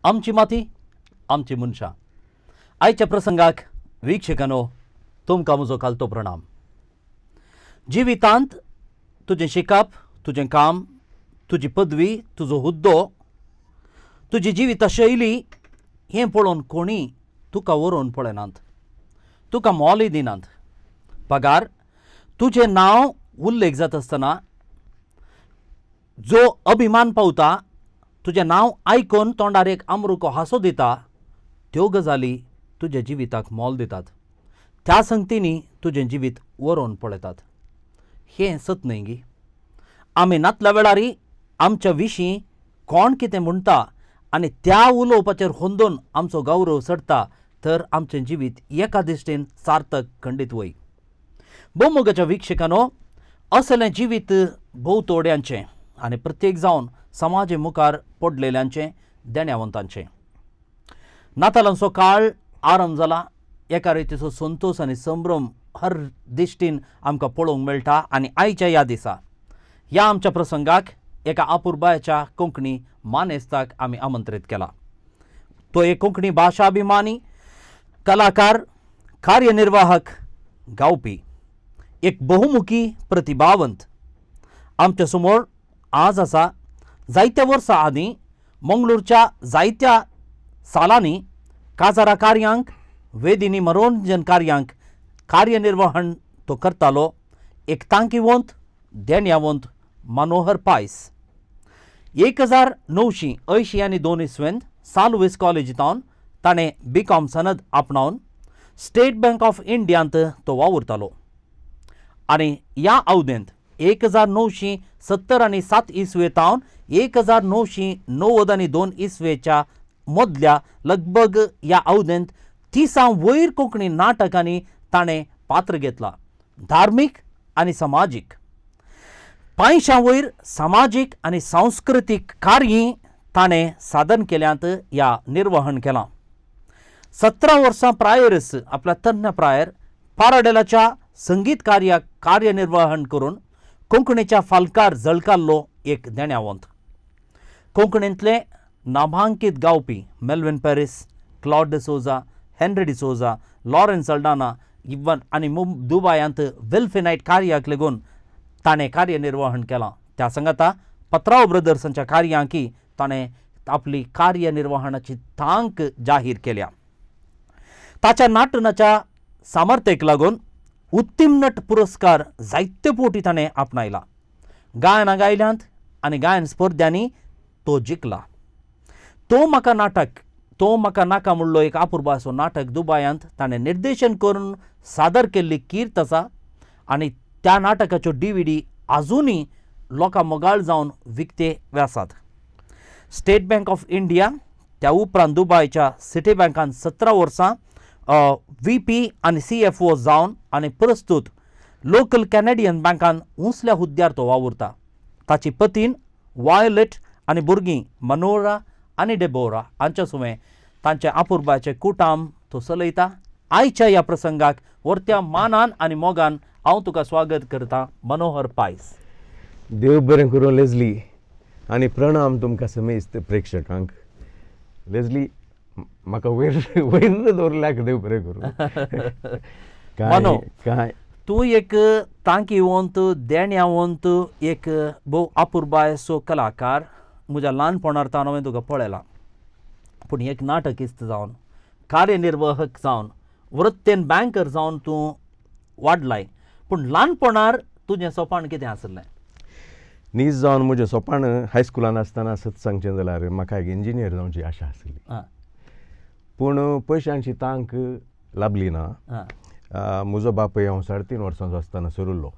आमची माती, आमची मनशां. आयच्या प्रसंगाक वीक्षकांनो, तुमकां म्हजो खालतो प्रणाम. जिवितांत तुजें शिकप, तुजें काम, तुजी पदवी, तुजो हुद्दो, तुजी जिविता शैली हें पळोवन कोणीय तुका वरोवन पळयनात, तुका मोलय दिनात. पगार तुजें नांव उल्लेख जाता आसतना जो अभिमान पावता, तुजें नांव आयकून तोंडार एक आमरुको हांसो दिता, त्यो गजाली तुज्या जिविताक मोल दितात. त्या संगतींनी तुजें जिवीत वरोवन पळयतात. हें सत न्हय गी? आमी नातल्या वेळारय आमच्या विशीं कोण कितें म्हणटा आनी त्या उलोवपाचेर होंदून आमचो गौरव चडटा, तर आमचें जिवीत एका दिश्टीन सार्थक खंडीत वय. भोवमोगाच्या वीक्षकांनो, असलें जिवीत भोव थोड्यांचें आनी प्रत्येक जावन समाजे मुखार पडलेल्यांचें, देण्यावंतांचें. नातालांचो काळ आरंभ जाला. एका रितीचो संतोश आनी संभ्रम हर दिश्टीन आमकां पळोवंक मेळटा. आनी आयच्या ह्या दिसा ह्या आमच्या प्रसंगाक एका आपुरबायाच्या कोंकणी मानेस्ताक आमी आमंत्रीत केला. तो एक कोंकणी भाशाभिमानी, कलाकार, कार्यनिर्वाहक, गावपी, एक बहुमुखी प्रतिभावंत आमच्या समोर आज आसा. जायत्या वर्सां आदीं मंगळूरच्या जायत्या सालांनी काजारा कार्यांक, वेदिनी मनोरंजन कार्यांक कार्यनिर्वहण तो करतालो. एक तांकीवंत, देण्यावंत मनोहर पायस. 1982 इसवेंत सालुवीस कॉलेजींत ताणें बी कॉम सनद आपणावन स्टेट बँक ऑफ इंडियांत तो वावुरतालो. आनी ह्या अवधेंत 1977 इसवे तावन 1992 इसवेच्या मदल्या लगभग ह्या अवधेंत 30 वयर कोंकणी नाटकांनी ताणें पात्र घेतला, धार्मीक आनी समाजीक. 500 वयर समाजीक आनी सांस्कृतीक कार्य ताणें साधन केल्यांत या निर्वहण केलां. 17 वर्सां प्रायरच, आपल्या तन्न्या प्रायर पाराडेलाच्या संगीत कार्याक कार्यनिर्वहण करून कोंकणीच्या फालकार झळकाल्लो एक देण्यावंत. कोंकणींतले नामांकीत गावपी Melvin Paris, Claude D'Souza, Henry D'Souza, Lawrence Aldana इवन आनी दुबायांत वेल्फिनायट कार्याक लागून ताणें कार्यनिर्वहण केलां. त्या सांगाता पत्राव ब्रदर्सांच्या कार्यांकी ताणें आपली कार्यनिर्वहणाची तांक जाहीर केल्या. ताच्या नाटनाच्या सामर्थ्येक लागून उत्तीम नट पुरस्कार जायते फावटी ताणें आपणायला. गायनां गायल्यांत आनी गायन स्पर्ध्यांनी तो जिखला. तो म्हाका नाटक, तो म्हाका नाका म्हणलो एक आपुरबासो नाटक दुबायांत ताणें निर्देशन करून सादर केल्ली कीर्त आसा आनी त्या नाटकाच्यो डीव्हीडी आजुनूय लोकां मोगाळ जावन विकते आसात. स्टेट बँक ऑफ इंडिया, त्या उपरांत दुबायच्या सिटी बँकान 17 वर्सां व्हीपी आनी सीएफओ जावन आनी प्रस्तूत लोकल कॅनेडियन बँकान उंचल्या हुद्द्यार तो वावुरता. ताची पतीन वायोलेट आनी भुरगीं मनोरा आनी डेबोरा हांच्या सुवें तांचे आपुरबाचे कुटाम तो चलयता. आयच्या ह्या प्रसंगाक वर्त्या मानान आनी मोगान हांव तुका स्वागत करता, मनोहर पायस. देव बरें करूं लेजली आनी प्रणाम तुमकां समेस्त प्रेक्षकांक. लेजली, म्हाका वयर वयर दवरल्याक देव बरें करूं. मनो. काय काय. तूं एक तांकीवंत, देण्यावंत, एक भोव आपुरबायसो कलाकार. म्हज्या ल्हानपणार तावन हांवें तुका पळयला. पूण एक नाटकिस्त जावन, कार्यनिर्वाहक जावन, वृत्तेन बँकर जावन तूं वाडलाय. पूण ल्हानपणार तुजें सोपाण कितें आसलें? नीज जावन म्हजें सोपाण हायस्कुलान आसतना, सत सांगचें जाल्यार, म्हाका एक इंजिनियर जावची आशा आसली. पूण पयशांची तांक लाबली ना. म्हजो बापूय हांव 3.5 वर्सांचो आसतना सरिल्लो.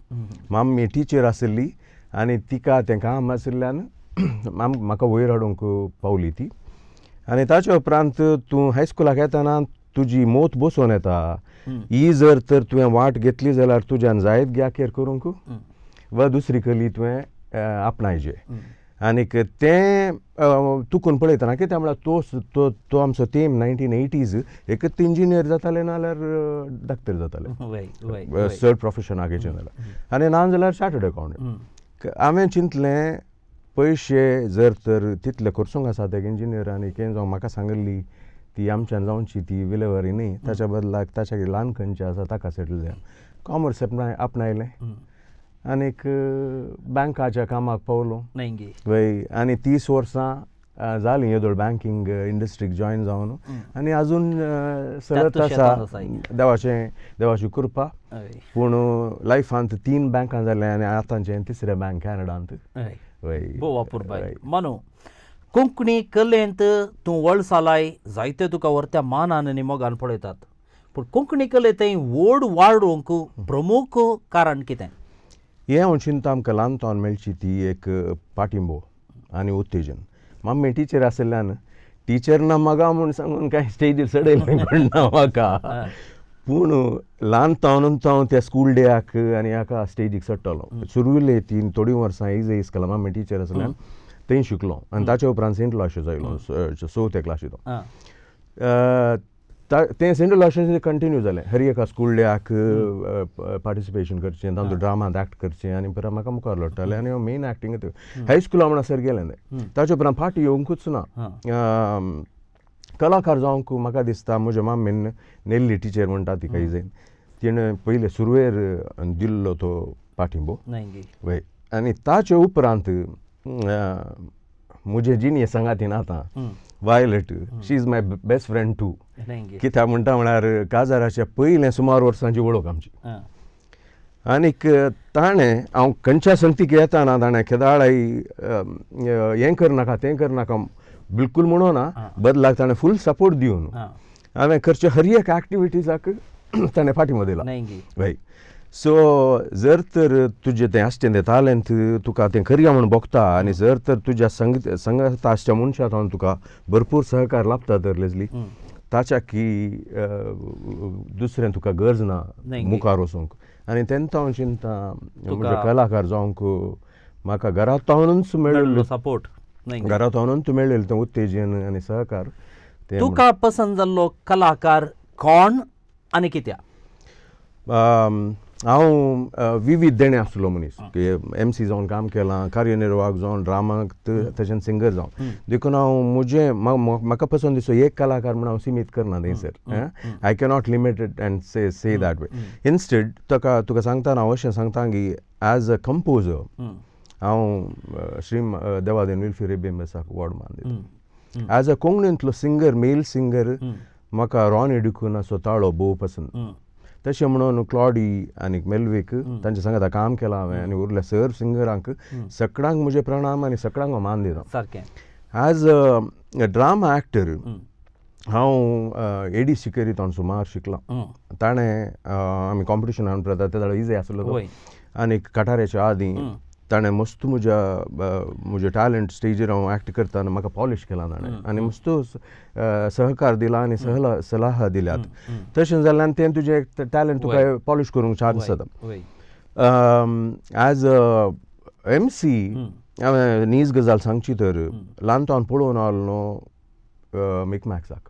माम्मी टिचर आशिल्ली आनी तिका तें काम आशिल्ल्यान म्हाका वयर हाडूंक पावली ती. आनी ताचे उपरांत तूं हायस्कुलाक येतना तुजी मोत बसोवन येता. ही जर तर तुवें वाट घेतली जाल्यार तुज्यान जायत गे अखेर करूंक वा दुसरी कली तुवें आपणायचे. आनीक तें तुकून पळयतना कित्याक म्हळ्यार तो तो तो आमचो तेम 1980s, एकच इंजिनियर जाताले नाल्यार डाक्टर जाताले. वय वय वय चड प्रोफेशनाक घेवचें जाल्यार आनी ना जाल्यार चार्टर्ड अकाउंटंट. हांवें चिंतलें, पयशे जर तर तितले खर्चूंक आसा ते इंजिनियर आनी कितें जावं म्हाका सांगिल्ली ती आमच्यान जावची ती विलेवारी न्ही, ताच्या बदलाक ताच्या ल्हान खंयचें आसा ताका सेटल जाय. कॉमर्स आपणायलें आनीक बँकाच्या कामाक पावलो. वय, आनी 30 वर्सां जालीं येदोळ बँकींग इंडस्ट्रीक जॉयन जावन आनी आजून चलत आसा, देवाचें देवाची कृपा. पूण लायफांत 3 बँकां जाल्या आनी आतांचें तिसरें बँक कॅनडांत. वय, भोव अपुरबाय. मनू, कोंकणी कलेंत तूं वळसालाय जायते तुका व्हरत्या मानान आनी मोगान पळयतात, पूण कोंकणी कलेंत व्हड वाडोवंक प्रमुख कारण कितें? हें हांव चिंता आमकां ल्हानपणान मेळची ती एक पाठिंबो आनी उत्तेजन. मम्मी टिचर आशिल्ल्यान टिचर ना म्हाका म्हूण सांगून कांय स्टेजीर चडयलें कोण ना म्हाका, पूण ल्हान तावनूच हांव त्या स्कूल डेयाक आनी हाका स्टेजीक चडटालो. सुरवेले ती थोडीं वर्सां इजे इस्कला मम्मी टिचर आशिल्ल्यान थंय शिकलो आनी ताच्या उपरांत सेंट लॉशीस आयलो 4th क्लासीक. तें सेंट लॉशीस कंटिन्यू जालें, हर एका स्कूल डेयाक पार्टिसिपेशन करचें, तांचो ड्रामांत एक्ट करचें आनी परत म्हाका मुखार लोडटालें आनी हांव मेन एक्टींग हायस्कुला म्हणसर गेलें. ताच्या उपरांत फाटी येवंकूच ना. कलाकार जावंक म्हाका दिसता म्हज्या मामीन नेल्ली टिचर म्हणटा तिका इजेन, तिणें पयलें सुरवेर दिल्लो तो पाठिंबो. वय, आनी ताचे उपरांत म्हजें जिणें सांगातीन आतां Violet, she is my best friend too. कित्याक म्हणटा म्हळ्यार काजाराच्या पयलें सुमार वर्सांची वळख आमची. आनीक ताणें हांव खंयच्या संगतीक येताना ताणें केदाळाय हें करनाका तें करनाका बिलकूल म्हणो ना, बदलाक ताणें फूल सपोर्ट दिवन हांवें करचे हर एक एक्टिविटीजाक ताणें फाटीं दिला. वय, सो जर तर तुजें तें आसचें तें तालेंत तुका तें करया म्हूण भोगता आनी जर तर तुज्या संगत आसच्या मनशा थावन तुका भरपूर सहकार लाभता तर लेजली ताच्या की दुसरें तुका गरज ना मुखार वचूंक. आनी तेन्ना हांव चिंता म्हणजे कलाकार जावंक म्हाका घरांत तावनूच मेळिल्लो सपोर्ट, घरांत तावनूच मेळिल्लें तें उत्तेजन आनी सहकार. तुका पसंत जाल्लो कलाकार कोण आनी कित्याक? हांव विविध देणें आसलो मनीस, एम सी जावन काम केलां, कार्यनिर्वाहक जावन, ड्रामाक तशेंच सिंगर जावन, देखून हांव म्हजें म्हाका पसंत दिसो एक कलाकार म्हूण हांव सिमीत करना थंयसर. I cannot limit it and say that way. Instead तुका तुका सांगतना हांव अशें सांगता की एज अ कंपोजर हांव श्री देवादेन विल्फी रेबेंबसाक व्हड मान दिता. एज अ कोंकणींतलो सिंगर, मेल सिंगर, म्हाका रॉनी डिकुनाचो ताळो भोव पसंत. तशें म्हणून क्लॉडी आनी मेलवीक तांच्या सांगाता काम केलां हांवें आनी उरल्या सर सिंगरांक सगळ्यांक म्हजे प्रणाम आनी सगळ्यांक हांव मान दिता. सारकें. एज अ ड्रामा एक्टर हांव एडी सिकेरी ताण सुमार शिकलां. ताणें आमी कॉम्पिटिशन हाडून पळयता ते इजी आसलो आनी कटाऱ्याच्या आदीं ताणें मस्त म्हज्या म्हजें टॅलंट स्टेजीर हांव एक्ट करतना म्हाका पॉलिश केला ताणें आनी मस्त सहकार दिला आनी सलाह दिल्यात. तशें जाल्यार तें तुजें टॅलंट तुका पॉलिश करूंक चान्स जाता. एज अ एम सी हांवें नीज गजाल सांगची तर ल्हानपणान पळोवन आसलो मिकमॅक्साक,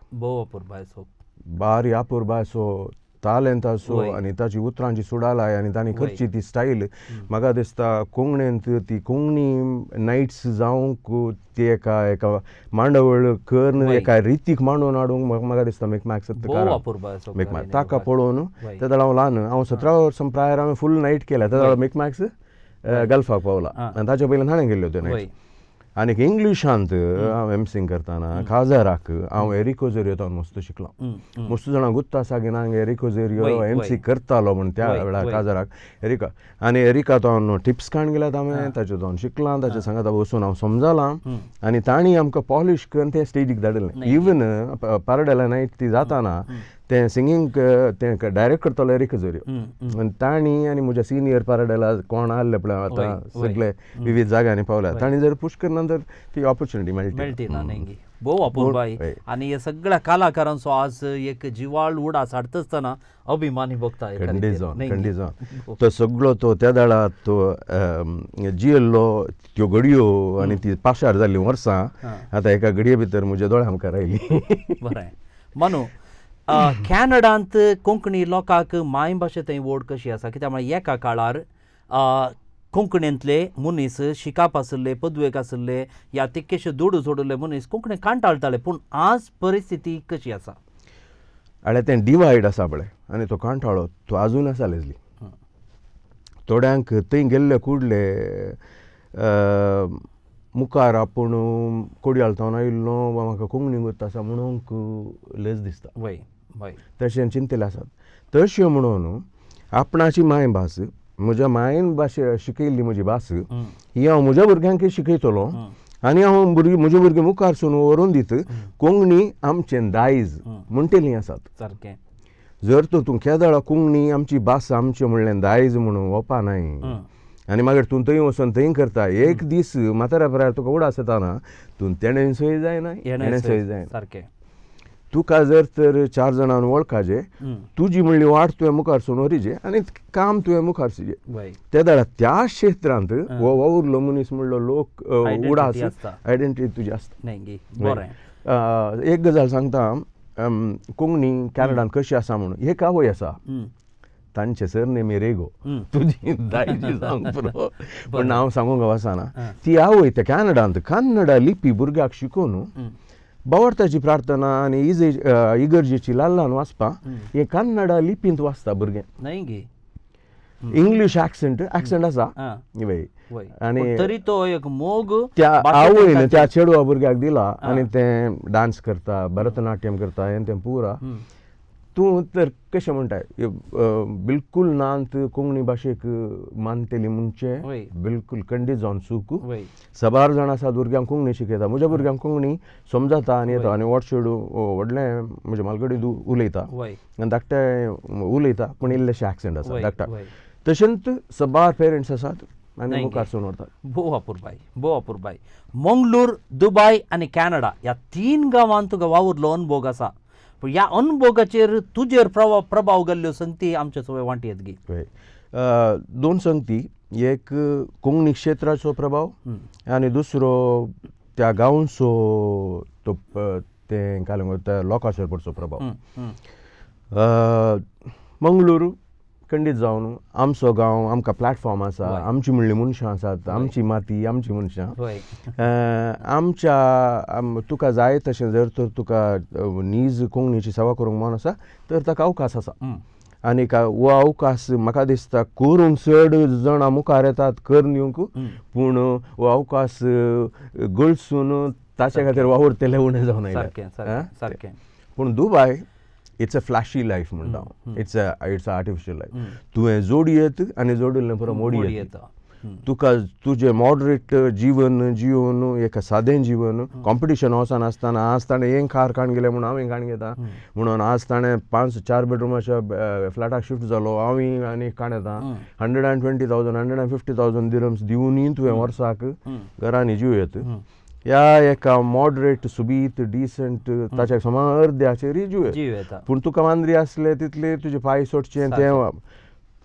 बारी अपुरबायचो तालेंताचो आनी ताची उतरांची सुडालाय आनी तांणी करची ती स्टायल म्हाका दिसता कोंकणींत ती कोंकणी नायट्स जावंक ती एका एका मांडवळ करून एका रितीक मांडून हाडूंक म्हाका दिसता मिकमॅक्स मिकमॅक्स ताका पळोवन तेदळा हांव ल्हान, हांव 17 वर्सां प्रायर हांवें फूल नायट केल्या. तेदळा मिकमॅक्स गल्फाक पावला आनी ताच्या पयलीं ताणें केल्ल्यो त्यो नायट्स. आनी इंग्लिशांत हांव एमसींग करतना काजाराक हांव एरिको झेरियो तावन मस्त शिकलां. मस्त जाणां गुत्त आसा की ना एरिको झेरियो एमसी करतालो म्हूण त्या वेळार काजाराक एरिका आनी एरिका तावन टिप्स काडून गेल्यात हांवें, ताचे तावन शिकलां, ताचे सांगाता वचून हांव समजलां आनी तांणी आमकां पॉलिश करून तें स्टेजीक धाडिल्लें. इवन पारडेला नायट ती जाताना तें सिंगींग तें डायरेक्ट करतालो एरिक झेरियो आनी तांणी आनी म्हज्या सिनियर पारडेला कोण आहले पळय आतां सगळे विविध जाग्यांनी पावल्या, तांणी जर पुश करना तर ती ऑपॉर्च्युनिटी मेळटी ना. भोव अपुरबाय. आनी हे सगळ्या कलाकारांचो आज एक जिवाळ उडास हाडटा आसतना अभिमानी भोगता. खंडीत जावन, खंडीत जावन तो सगळो तो त्या वेळार तो जियेल्लो त्यो घडयो आनी ती पाशार जाल्लीं वर्सां आतां एका घडये भितर म्हज्या दोळ्या मुखार आयली. बरें मनू, कॅनडांत कोंकणी लोकांक मायभाशे थंय ओड कशी आसा? कित्याक म्हळ्यार एका काळार कोंकणींतले मनीस शिकाप आशिल्ले, पदवेक आशिल्ले या तितकेशे दुडू जोडिल्ले मनीस कोंकणी कांटाळटाले, पूण आज परिस्थिती कशी आसा? आनी तें डिवायड आसा पळय आनी तो कांठाळो तो आजून आसा लेजली. थोड्यांक थंय गेल्ले कुडले मुखार आपूण कोडयाळ थावन आयिल्लो वा म्हाका कोंकणी गोत्त आसा म्हणूंक लज दिसता. वय वय तशें चिंतले आसात. तशें म्हणून आपणाची मायभास, म्हज्या मायन भाशे शिकयल्ली म्हजी भास ही हांव म्हज्या भुरग्यांकय शिकयतलो आनी हांव भुरगीं म्हज्या भुरगीं मुखार सून व्हरून दीत कोंकणी आमचें दायज म्हणटलीं आसात. सारकें. जर तर तूं केदळा कोंकणी आमची भास आमचें म्हणलें दायज म्हणून वपा नाय आनी मागीर तूं थंय वचून थंय करता, एक दीस म्हाताऱ्या पिरायेर तुका उडास येता ना, तूं तेणें सोय जायना हेणें सोय जायना. सारकें. तुका जर तर चार जाणां वळखाचे तुजी म्हणली वाट तुवें मुखार सून व्हरिजे आनी काम तुवें मुखार सुजे ते दाडा त्या क्षेत्रांत हो वावुरलो मनीस म्हणलो लोक उडास आयडेंटिटी तुजी आसता. बरें, एक गजाल सांगता, कोंकणी कॅनडान कशी आसा म्हणून एक आवय आसा, तांचे सरनेम रेगो, तुजी दायजी सांग पुरो पूण हांव सांगूंक वचना. ती आवय त्या कॅनडांत कन्नडा लिपी भुरग्याक शिकोवन बावडताची प्रार्थना आनी इगर्जेची ल्हान वाचपा हे कन्नडा लिपींत वाचता भुरगें. न्हय गे, इंग्लीश एक्सेंट एक्सेंट आसा आनी तरी तो एक मोग त्या आवयन त्या चेडवा भुरग्याक दिला आनी तें डांस करता, भरतनाट्यम करता हें तें पुरा. तूं तर कशें म्हणटाय बिलकूल नांत कोंकणी भाशेक मानतली म्हणचे बिलकूल खंडीत जावन चूक. सबार जाण आसा भुरग्यांक कोंकणी शिकयता, म्हज्या भुरग्यांक कोंकणी समजता आनी येता आनी व्हड चेडूं व्हडलें म्हज्या मालगडी उलयता आनी धाकटें उलयता पूण इल्लेशें एक्सेंट आसा धाकटा. तशेंच सबार पेरंट्स आसात आनी मुखार सून व्हरतात. भोव अपुरबाय, भोव अपुरबाय. मंगळूर, दुबाय आनी कॅनडा ह्या तीन गांवांत तुका वावुरलो अनभोग आसा, पूण ह्या अनभोगाचेर तुजेर प्रभाव घाल्ल्यो संगती आमचे सगळे वांटी येत गी? दोन संगती, एक कोंकणी क्षेत्राचो प्रभाव आनी दुसरो त्या गांवचो तो तें काय त्या लोकांचेर पडचो प्रभाव. मंगळूर खंडीत जावन आमचो गांव, आमकां प्लॅटफॉर्म आसा, आमची म्हणली मनशां आसात, आमची माती, आमची मनशां, आमच्या तुका जाय तशें जर तर तुका नीज कोंकणीची सेवा करूंक मन आसा तर ताका अवकाश आसा. आनी हो अवकाश म्हाका दिसता करूंक चड जाणां मुखार येतात करून दिवंक, पूण हो अवकाश गळसून ताचे खातीर वावुरतले उणें जावन आयले. पूण Dubai it's a flashy life म्हणटा हांव, it's a artificial life. तुवें जोडी येत आनी जोडिल्लें पुरो मोडी येता. तुका तुजें मॉडरेट जीवन जिवन एका सादें जीवन कॉम्पिटिशन वचनासतना आज ताणें एक कार काण गेलें म्हणून हांव काण घेता म्हणून आज ताणें 5-4 बेडरुमाच्या फ्लॅटाक शिफ्ट जालो हांव आनी काण येता. 120,000 150,000 दिरम्स दिवनूय तुवें वर्साक घरांनी जीव येत. ह्या एका मॉडरेट सुबीत डिसंट ताच्या समा अर्द्याचेरूय जीव येता. पूण तुका मांद्री आसले तितले तुजे पांय सोडचे तें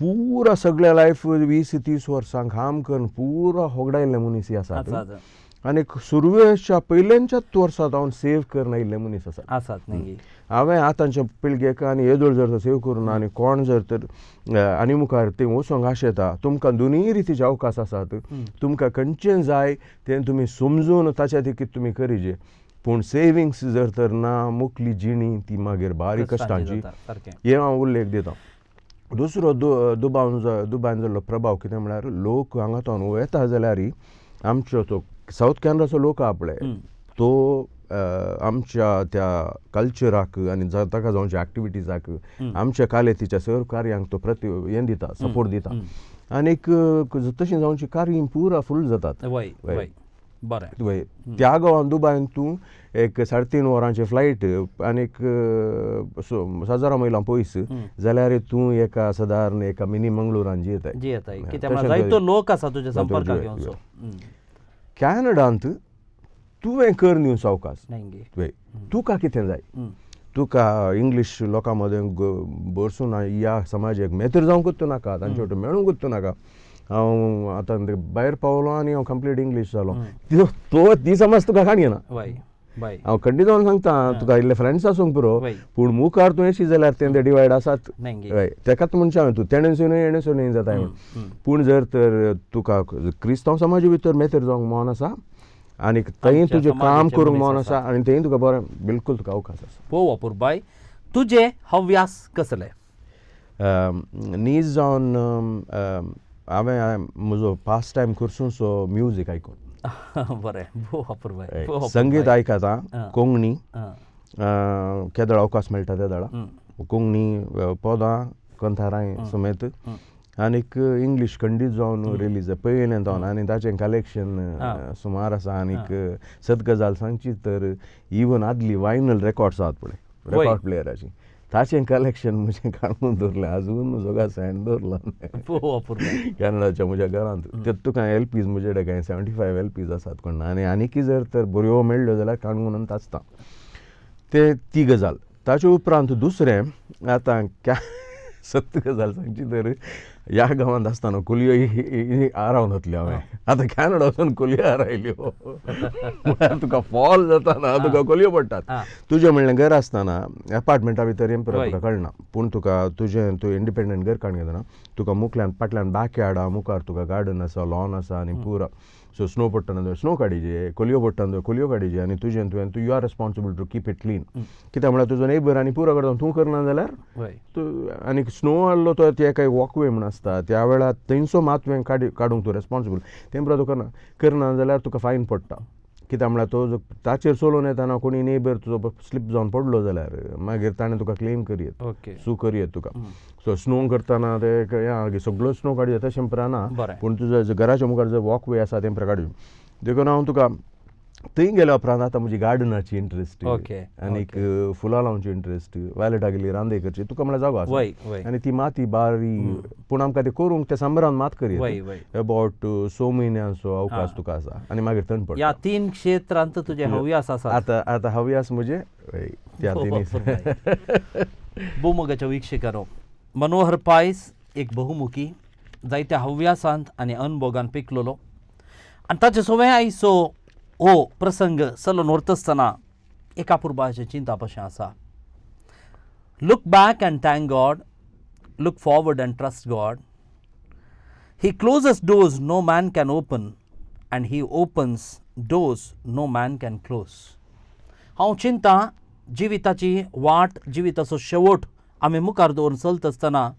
पुरा सगळ्या लायफ 20-30 वर्सां काम करून पुरा होगडायल्ले मनीस आसात आनी सुरवेच्या पयल्याच्याच वर्सा हांव सेव करून आयिल्ले मनीस आसात. हांवें आतांच्या पिळगेक आनी येदोळ जर सेव करून आनी कोण जर तर आनी मुखार तें वचोंक आशेता, तुमकां दोनूय रितीचे अवकाश आसात, तुमकां खंयचें जाय तें तुमी समजून ताच्या देखीत तुमी करिजे. पूण सेविंग्स जर तर ना मुखली जिणी ती मागीर बारीक कश्टांची, हें हांव उल्लेख दिता. दुसरो दुबायन जाल्लो प्रभाव कितें म्हळ्यार लोक हांगा तो वयता जाल्यार आमचो तो सावथ कॅनडाचो लोक आहा पळय तो आमच्या त्या कल्चराक आनी ताका जावच्या एक्टिविटीजाक आमच्या कालेतीच्या सर्व कार्यांक तो प्रति हें दिता, सपोर्ट दिता आनीक तशें जावची कार्यां पुरा फूल जातात. बरें, त्या गांवान दुबायन तूं एक 3.5 वरांची फ्लायट आनीक हजारां मैलां पयस जाल्यार तूं एका सादारण एका मिनी मंगळुरान जियेताय. जियेताय जायतो लोक आसा तुज्या संपर्काक येवचो. कॅनडांत तुवें कर न्हू सावकाश, तुका कितें जाय, तुका इंग्लीश लोकां मदें भरसून ह्या समाजाक मेत्र जावंकूच नाका, तांचे वटेन मेळूंकूच नाका. हांव आतां भायर पावलो आनी हांव कंप्लीट इंग्लीश जालो तो ती समज तुका काणी ना. हांव खंडीत जावन सांगता तुका इल्ले फ्रेंड्स आसूंक पुरो, पूण मुखार तूं येशी जाल्यार ते डिवायड आसात. हय, तेकाच म्हणचें हांवें, तूं तेणेसूय न्हय हेणेसूय न्हय जाता म्हणून. पूण जर तर तुका क्रिस्तांव समाजा भितर मेतर जावंक मन आसा आनी थंय तुजें काम करूंक मन आसा आनी थंय तुका बरें बिलकुल तुका अवकाश आसा. पळोवप अपुरबाय, तुजे हव्यास कसले? नीज जावन हांवें म्हजो पास टायम करसून सो म्युजीक आयकून. बरें, भोव अपुरबाय. संगीत आयकता, कोंकणी केदळ अवकाश मेळटा तेदळा कोंकणी पदां कंथारां समेत, आनीक इंग्लीश खंडीत जावन रिलीज पयलें जावन आनी ताचें कलेक्शन सुमार आसा. आनीक सत गजाल सांगची तर इवन आदली वायनल रेकॉर्ड्स आसात पळय, रेकॉर्ड प्लेयराची, ताचें कलेक्शन म्हजें काडून दवरलें, आजून म्हजो घासायन दवरलां कॅनडाच्या म्हज्या घरांत. ते तुका एल पीज म्हजे कडेन कांय 75 एल पीज आसात कोण, आनी आनीकय जर तर बऱ्यो मेळ्ळ्यो जाल्यार काडून आसता ते. ती गजाल. ताचे उपरांत दुसरें आतां सत्य गजाल सांगची तर ह्या गांवांत आसतना कोलयो आरावन जातल्यो हांवें, आतां कॅनडा वचून कोलयो आरायल्यो म्हळ्यार तुका फॉल जाताना तुका कोलयो पडटात. तुजें म्हणलें घर आसतना एपार्टमेंटा भितर हें पुरो तुका कळना, पूण तुका तुजें तूं इंडिपेंडंट घर काडून घेतना तुका मुखल्यान फाटल्यान बॅकयार्ड आहा, मुखार तुका गार्डन आसा, लॉन आसा आनी पुरो. सो स्नो पडटना तुवें स्नो काडीजे, कोलयो पडटना तुवें कोलयो काडीजे आनी तुजें तुवें तूं you are responsible to keep it clean. कित्याक म्हळ्यार तुजो नेबर आनी पुरो करता, तूं करना जाल्यार तूं आनी स्नो आहलो तो ते काय वॉकवे म्हूण आसता त्या वेळार थंयसो मात तुवें काडूंक तूं रेस्पॉन्सिबल, तें पुरो तूं करना, करना जाल्यार तुका फायन पडटा. कित्याक म्हळ्यार तो ताचेर चलोवन येतना कोणी नेबर तुजो स्लीप जावन पडलो जाल्यार मागीर ताणें तुका क्लेम करयेत, सू करयेत तुका. सो स्नो करतना ते सगळो स्नो काडये तशें पुरा ना, पूण तुजो घराच्या मुखार जो वॉकवे आसा तें पुरा काडूं. देखून हांव तुका थंय गेल्या उपरांत आतां म्हजी गार्डनाची इंट्रस्ट आनीक फुलां लावची इंट्रस्ट, वायलेटा गेली रांदय करची, तुका म्हळ्यार जागो आसा आनी ती माती बारी, पूण आमकां तें करूंक ते समरान मात करयेत अबावट 6 म्हयन्यांचो अवकाश तुका आसा आनी मागीर थंड पडटा. ह्या 3 क्षेत्रांत तुजे हव्यास आसा. आतां आतां हव्यास म्हजे त्या तिनी. भोवमोगाच्या वीक्षकारो, मनोहर पायस एक बहुमुखी जायत्या हव्यासांत आनी अनभोगान पिकलोलो आनी ताचे सवंय आयचो हो प्रसंग चलून व्हरता आसतना एका पुरबाचें चिंतप अशें आसा. Look back and thank God, look forward and trust God. He closes doors no man can open and he opens doors no man can close. हांव चिंता जिविताची वाट, जिविताचो शेवट आमी मुखार दवरून चलता आसतना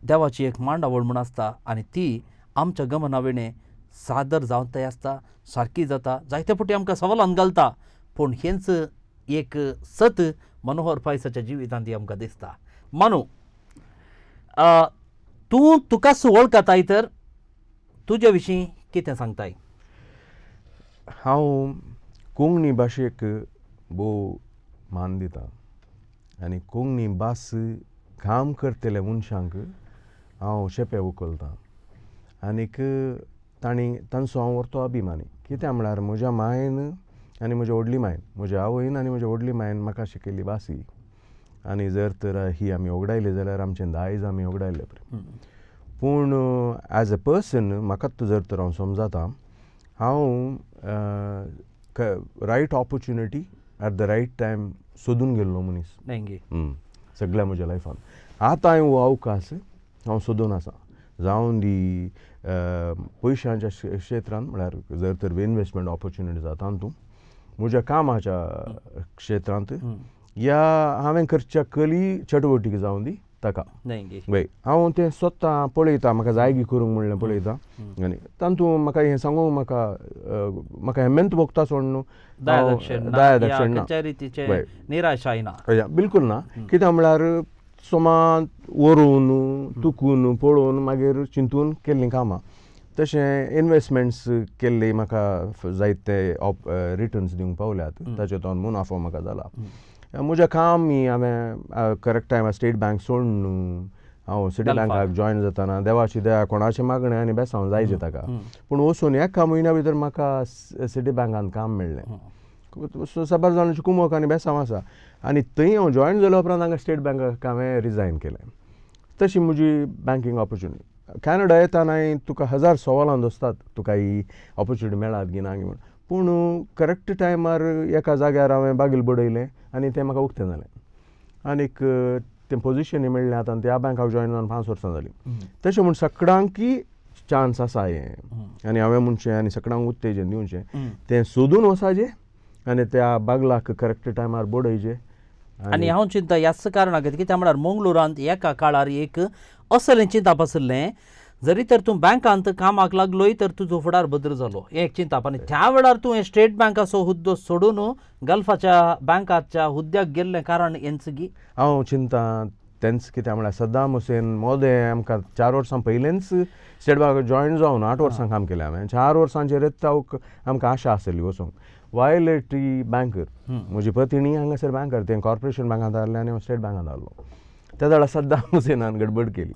देवाची एक मांडावळ म्हूण आसता आनी ती आमच्या गमना विणें सादर जावंतय आसता, सारकी जाता, जायते फावटी आमकां सवालान घालता, पूण हेंच एक सत मनोहर पायसाच्या जिवितांत ती आमकां दिसता. मानू, तूं तुकाच वळखताय तर तुजे विशीं कितें सांगताय? हांव कोंकणी भाशेक भोव मान दिता आनी कोंकणी भास काम करतल्या मनशांक हांव शेपे उखलतां आनीक तांणी तांचो हांव व्हरतो अभिमानी. कित्याक म्हळ्यार म्हज्या मायन आनी म्हज्या व्हडली मायन, म्हज्या आवयन आनी म्हज्या व्हडली मायन म्हाका शिकयल्ली भास ही, आनी जर तर ही आमी ओगडायली जाल्यार आमचें दायज आमी ओगडायलें बरें. पूण एज अ पर्सन म्हाका जर तर हांव समजता, हांव right opportunity at the right time सोदून गेल्लो मनीस सगळ्या म्हज्या लायफान. आतां हो अवकाश हांव सोदून आसा, जावन दी पयशांच्या क्षेत्रांत, म्हळ्यार जर तर इनवेस्टमेंट ऑपॉर्च्युनिटी जाता तातूंत, म्हज्या कामाच्या क्षेत्रांत, या हांवें करच्या कली चटवटीक जावन दी ताका. वय हांव तें सोदता, पळयता, म्हाका जायगी करूंक म्हणलें पळयता आनी तातूंत म्हाका हें सांगूंक म्हाका म्हाका हेमेंत भोगता सोड न्हू, दया दक्षिण ना, निराशाय ना, बिलकुल ना. कित्याक म्हळ्यार सोमान व्हरून तुकून पळोवन मागीर चिंतून केल्लीं कामां, तशें इनवेस्टमेंट्स केल्ले म्हाका जायते रिटर्न्स दिवंक पावल्यात, ताचे तो मुनाफो म्हाका जाला. म्हजें काम ही हांवें करेक्ट टायमार स्टेट बँक सोडून हांव सिटी बँकाक जॉयन जातना देवाची दया कोणाचें मागणें आनी बेसांव जायचे ताका, पूण वचून एका म्हयन्या भितर म्हाका सिटी बँकान काम मेळ्ळें. सो साबार जाणांची कुमक आनी बेसांव आसा आनी थंय हांव जॉयन जाल्या उपरांत हांगा स्टेट बँकाक हांवें रिजायन केलें. तशी म्हजी बँकींग ऑपॉर्च्युनिटी. कॅनडा येतना तुका हजार सवालां दसतात, तुका ही ऑपॉर्च्युनिटी मेळत गी ना म्हूण, पूण करेक्ट टायमार एका जाग्यार हांवें बागील बडयलें आनी तें म्हाका उक्तें जालें आनीक तें पोजिशनूय मेळ्ळें आतां त्या बँकाक जॉयन जावन 5 वर्सां जालीं. तशें म्हूण सगळ्यांकय चान्स आसा हें आनी हांवें म्हणचें आनी सगळ्यांक उत्तेजन दिवचें तें सोदून वचाचें आनी त्या बागलाक करेक्ट टायमार बडयचें. आनी हांव चिंता ह्याच कारणा खातीर कित्याक म्हळ्यार मंगळुरांत एका काळार एक असलें चिंताप आशिल्लें, जरी तर तूं बँकांत कामाक लागलोय तर तुजो फुडार बदल जालो हें एक चिंताप. आनी त्या वेळार तूं स्टेट बँकाचो हुद्दो सोडून गल्फाच्या बँकाच्या हुद्द्याक गेल्लें कारण हेंच गी? हांव चिंता तेंच कित्याक म्हळ्यार सद्दाम हुसेन मोदें आमकां 4 वर्सां पयलेंच स्टेट बँकाक जॉयन जावन 8 वर्सां काम केलें हांवें. 4 वर्सांचेरच आमकां आशा आसली वचूंक. वायलेट ही बँकर, म्हजी पतिणी हांगासर बँकर, तें कॉर्पोरेशन बँकांत आहलें आनी हांव स्टेट बँकांत आहलो. त्या वेळार सद्दाम हुसेनान गडबड केली,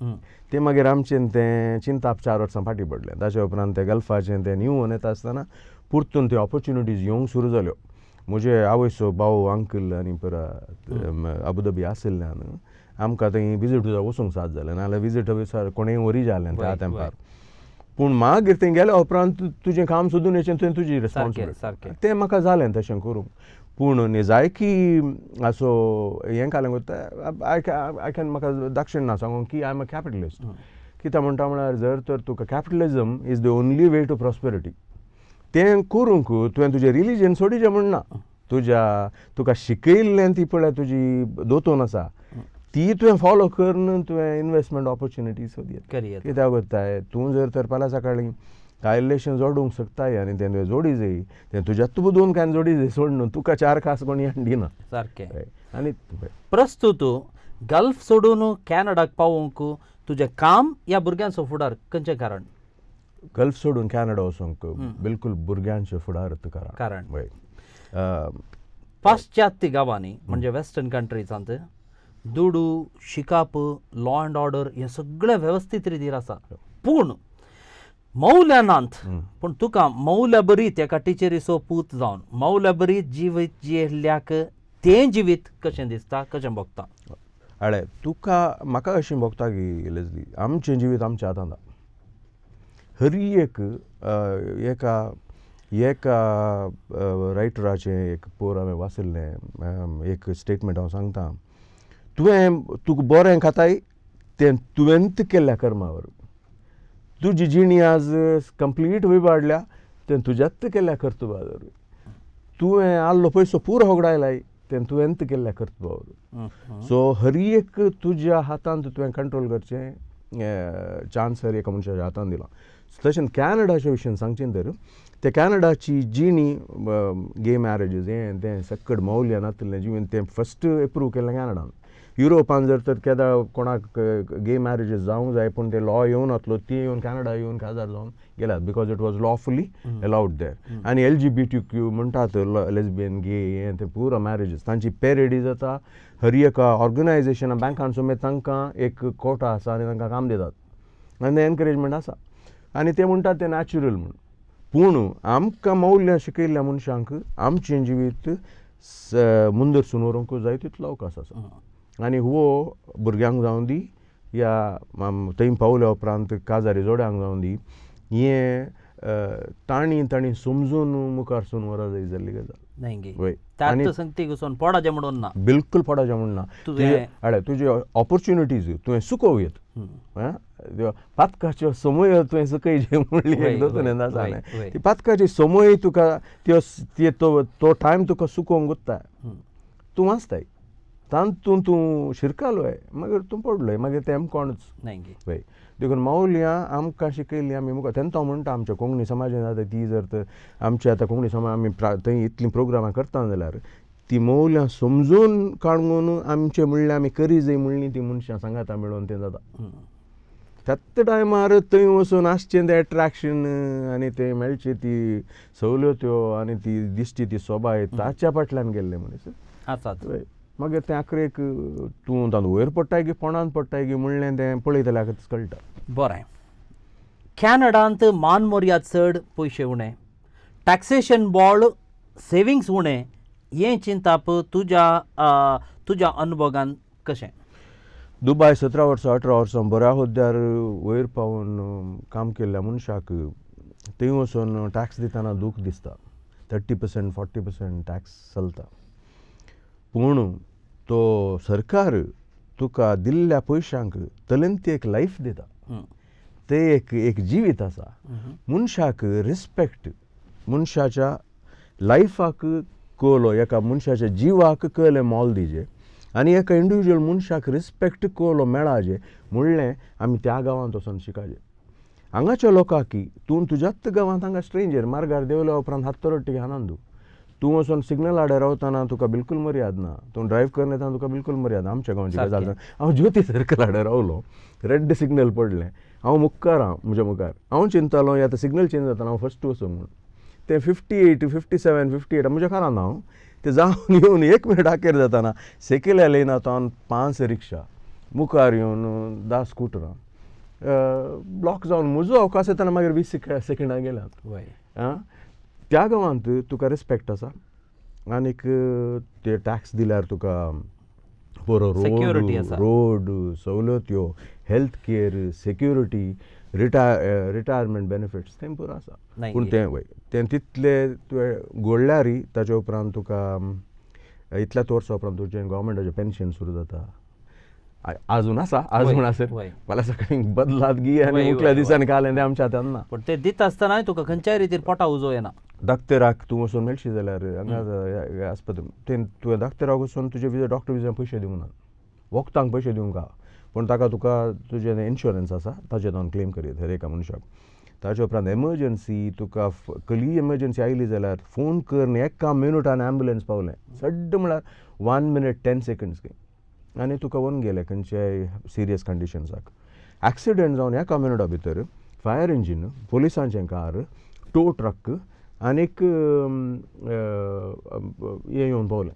तें मागीर आमचें तें चिंताप 4 वर्सां फाटीं पडलें. ताचे उपरांत तें गल्फाचें तें न्यू येता आसतना परतून त्यो ऑपॉर्च्युनिटीज येवंक सुरू जाल्यो. म्हजे आवयचो भाव अंकल आनी परत अबुधाबी आशिल्ल्यान आमकां थंय विजीट वचूंक साथ जालें, नाजाल्यार विजीट विसार कोणूय वरी जालें त्या तेंपार. पूण मागीर थंय गेल्या उपरांत तुजें काम सोदून येचें तुवें तुजी रिस्पॉन्सिबिलिटी, तें म्हाका जालें तशें करूंक. पूण निजायकी असो हें कालें कोत्ता I can म्हाका दक्षिण ना सांगूंक की I am a capitalist. कित्याक म्हणटा म्हळ्यार जर तर तुका capitalism is the only way to prosperity, तें करूंक तुवें तुजें रिलीजन सोडीचें म्हण ना, तुज्या तुका शिकयल्लें ती पळय तुजी दोतोन आसा ती तुवें फॉलो करून तुवें इनवेस्टमेंट ऑपॉर्च्युनिटी सोदयेत. कित्याक कोत्ताय तूं जर तर फाल्यां सकाळीं कायलेशें जोडूंक शकताय आनी तें तुवें जोडी जाय तें तुज्यात बुदून कांय जोडी जाय सोड न्हू, तुका 4 खास कोणी हाडिना सारकें. आनी प्रस्तुत गल्फ सोडून कॅनडाक पावोवंक तुजें काम ह्या भुरग्यांचो फुडार खंयचें कारण? गल्फ सोडून कॅनडा वचूंक बिलकुल भुरग्यांचें फुडार कारण. पाश्चात्य गांवांनी म्हणजे वेस्टर्न कंट्रीजांत दुडू, शिकाप, लॉ अँड ऑर्डर हें सगळें वेवस्थीत रितीर आसा, पूण मौल्यानांत पूण तुका मौल्या बरीत एका टिचरीचो पूत जावन मौल्या बरीत जिवीत जियेल्ल्याक तें जिवीत कशें दिसता, कशें भोगता? अळे तुका म्हाका अशें भोगता की लेजली आमचें जिवीत आमच्या हातांत. हरी एक एका एका रायटराचें एक पोर हांवें वाचिल्लें एक स्टेटमेंट हांव सांगता, तुवें तुका बरें खाताय तें तुवेंत केल्ल्या कर्मावर, तुजी जिणी आज कंप्लीट विबाडल्या तें तुज्यात केल्ल्या कर्तुबावर, तुवें आहलो पयसो पुरो होगडायलाय तें तुवेंत केल्ल्या कर्तुबावर. सो हर एक तुज्या हातांत तुवें कंट्रोल करचें चान्स हर एका मनशाच्या हातांत दिला. तशेंच कॅनडाच्या विशयान सांगचें तर ते कॅनडाची जिणी गे मॅरेजीस हें तें सक्कड मौल्य नातिल्लें जिवीन तें फस्ट एप्रूव केल्लें कॅनडान. युरोपान जर तर केदा कोणाक गे मॅरेजीस जावंक जाय पूण ते लॉ येवन नातलो, ती येवन कॅनडा येवन काजार जावन गेल्यात because it was lawfully allowed there. आनी LGBTQ म्हणटात लेस्बियन गे हें तें पुरो मॅरेजीस तांची पेरेडी जाता. हर एका ऑर्गनायजेशना बँकान समेत तांकां एक कोटा आसा आनी तांकां काम दितात आनी एनकरेजमेंट आसा आनी ते म्हणटात तें नॅचरल म्हूण. पूण आमकां मौल्यां शिकयल्ल्या मनशांक आमचें जिवीत मुंदरसून व्हरूंक जाय तितलो अवकाश आसा. आनी हो भुरग्यांक जावं दी या थंय पावल्या उपरांत काजारी जोड्यांक जावं दी, हें तांणी तांणी समजून मुखार सून व्हरा जाय जाल्ली गजाल. वय पडाचें म्हणून ना, बिलकुल पडाचें म्हूण ना. अळे तुजे ऑपॉर्च्युनिटीज तुवें चुकोवं येत, पातकाच्यो समय तुवें चुकयचे म्हणली एक दोतोन आसा ती पातकाची समय तुका त्यो तो टायम तुका चुकोवंक उरता, तूं वाचताय तातूंत तूं शिरकालोय मागीर तूं पडलोय मागीर तें कोणच. वय देखून मौल्यां आमकां शिकयल्लीं आमी मुखार तेन्ना हांव म्हणटा आमच्या कोंकणी समाजान आतां ती जर तर आमच्या आतां कोंकणी समाज आमी थंय इतलीं प्रोग्रामां करता जाल्यार ती मौल्यां समजून काडून आमचें म्हणल्यार आमी करी जाय म्हणलीं ती मनशां सांगाता मेळोवन तें जाता. त्याच टायमार थंय वचून आसचें तें एट्रेक्शन आनी तें मेळचें ती सवलत्यो आनी ती दिश्टी ती सोबाय ताच्या फाटल्यान गेल्ले मनीस आसात. मागीर तें आखरेक तूं तातूंत वयर पडटाय की पोणांत पडटाय की म्हणलें तें पळयतल्याकच कळटा. बरें, कॅनडांत मान मर्याद चड, पयशे उणें, टॅक्सेशन बोळ, सेविंग्स उणें, हें चिंताप तुज्या तुज्या अनुभवान कशें? दुबाय 17 वर्सां 18 वर्सां बऱ्या हुद्द्यार वयर पावून काम केल्ल्या मनशाक थंय वचून टॅक्स दितना दूख दिसता. 30% 40% टॅक्स चलता. पूण तो सरकार तुका दिल्ल्या पयशांक तलेंत एक लायफ दिता, ते एक एक जिवीत आसा. मनशाक रिस्पेक्ट, मनशाच्या लायफाक कळलो, एका मनशाच्या जिवाक कळलें मोल दिजे आनी एका इंडिविज्युअल मनशाक रिस्पेक्ट कळलो मेळाजे म्हणलें आमी त्या गांवांत वचोन शिकाजे. हांगाच्या लोकांक तूं तुज्याच गांवांत हांगा स्ट्रेंजर मार्गार देंवल्या उपरांत हात तरट्टी घालना तूं, तूं वचोन सिग्नल आडे रावतना तुका बिलकूल मर्याद ना, तूं ड्रायव्ह करून येतना तुका बिलकूल मर्याद. आमच्या गांवची गजाल, हांव ज्योती सर्कल आडे रावलो, रेड सिग्नल पडलें, हांव मुखार हांव म्हज्या मुखार हांव चिंतालो आतां सिग्नल चेंज जातना हांव फस्ट वचूं म्हूण. तें 58 57 58 म्हज्या कानान हांव तें जावन येवन एक मिनट आखेर जातना सेकेल्या लेना तो 5 रिक्षा मुखार येवन 10 स्कुटरां ब्लॉक जावन म्हजो अवकाश येतना मागीर 20 सेकंडां गेल्यात. आं, त्या गांवांत तुका रिस्पेक्ट आसा आनीक ते टॅक्स दिल्यार तुका बरो रोड, रोड सवलत्यो, health care, security, retirement benefits तें पुरो आसा. पूण तें वय तें तितले तुवें गोडल्यारय ताच्या उपरांत तुका इतल्याच वर्सां उपरांत तुजें गव्हर्मेंटाचें पेन्शन सुरू जाता. आजून आसा, आजून आसा, फाल्यां सकाळीं बदलात गी आनी मुखल्या दिसांनी कालें तें आमच्या हातान ना. पूण तें दिता आसतनाय तुका खंयच्याय रितीर पोटा उजो येना. डाक्टराक तूं वचून मेळशी जाल्यार हांगा आस्पत्रे तें तुवें डाक्टराक वचून तुजे विजा डॉक्टर विजा पयशे दिवंक ना, वखदांक पयशे दिवंक आहा, पूण ताका तुका तुजें इन्शुरन्स आसा ताजेर जावन क्लेम करीत हर एका मनशाक. ताजे उपरांत एमर्जन्सी तुका कसलीय एमर्जन्सी आयली जाल्यार फोन कर, एका मिनुटान एम्बुलन्स पावलें, सड्ड म्हळ्यार 1 मिनट 10 सेकंड्स आनी तुका व्हरून गेले खंयच्याय सिरियस कंडिशन्साक. एक्सिडंट जावन एका मिनुटा भितर फायर इंजीन, पोलिसांचें कार, टो ट्रक आनीक हें येवन पावलें.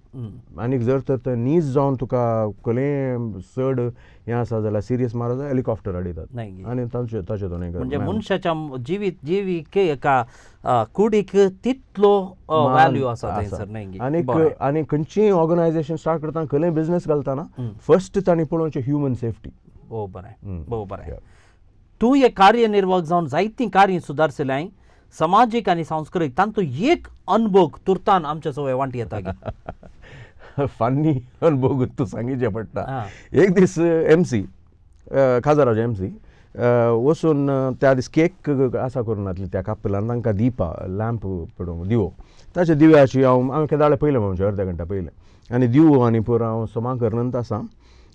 आनीक जर तर तें नीज जावन तुका कसलें चड हें आसा जाल्यार सिरियस मारत जाल्यार हेलिकॉप्टर हाडितात आनी तांचे ताचे दोन म्हणजे मनशाच्या जिवीत जिवीक एका कुडीक तितलो व्हॅल्यू आसा थंयसर. आनीक आनी खंयचीय ऑर्गनायजेशन स्टार्ट करतना, खंयय बिजनेस घालतना फर्स्ट तांणी पळोवचें ह्युमन सेफ्टी. भोव बरें, भोव बरें. तूं एक कार्यनिर्वाहक जावन जायतीं कार्यां सुदारशिल्लें समाजीक आनी सांस्कृतीक, तांतू एक अनभोग तुर्तान आमच्या सवय वांटी येता. फन्नी अनभोग तूं सांगीचें पडटा. एक दीस एम सी खाजराचे एम सी वचून त्या दीस केक आसा करून घातली त्या कापलान तांकां दिवपा लॅम्प पडूंक दिवो, ताच्या दिव्याची हांव हांवें केदाळे पयलें म्हणचे अर्द्या घंटा पयलें आनी दिवो आनी पुरो हांव सोमा करून आसा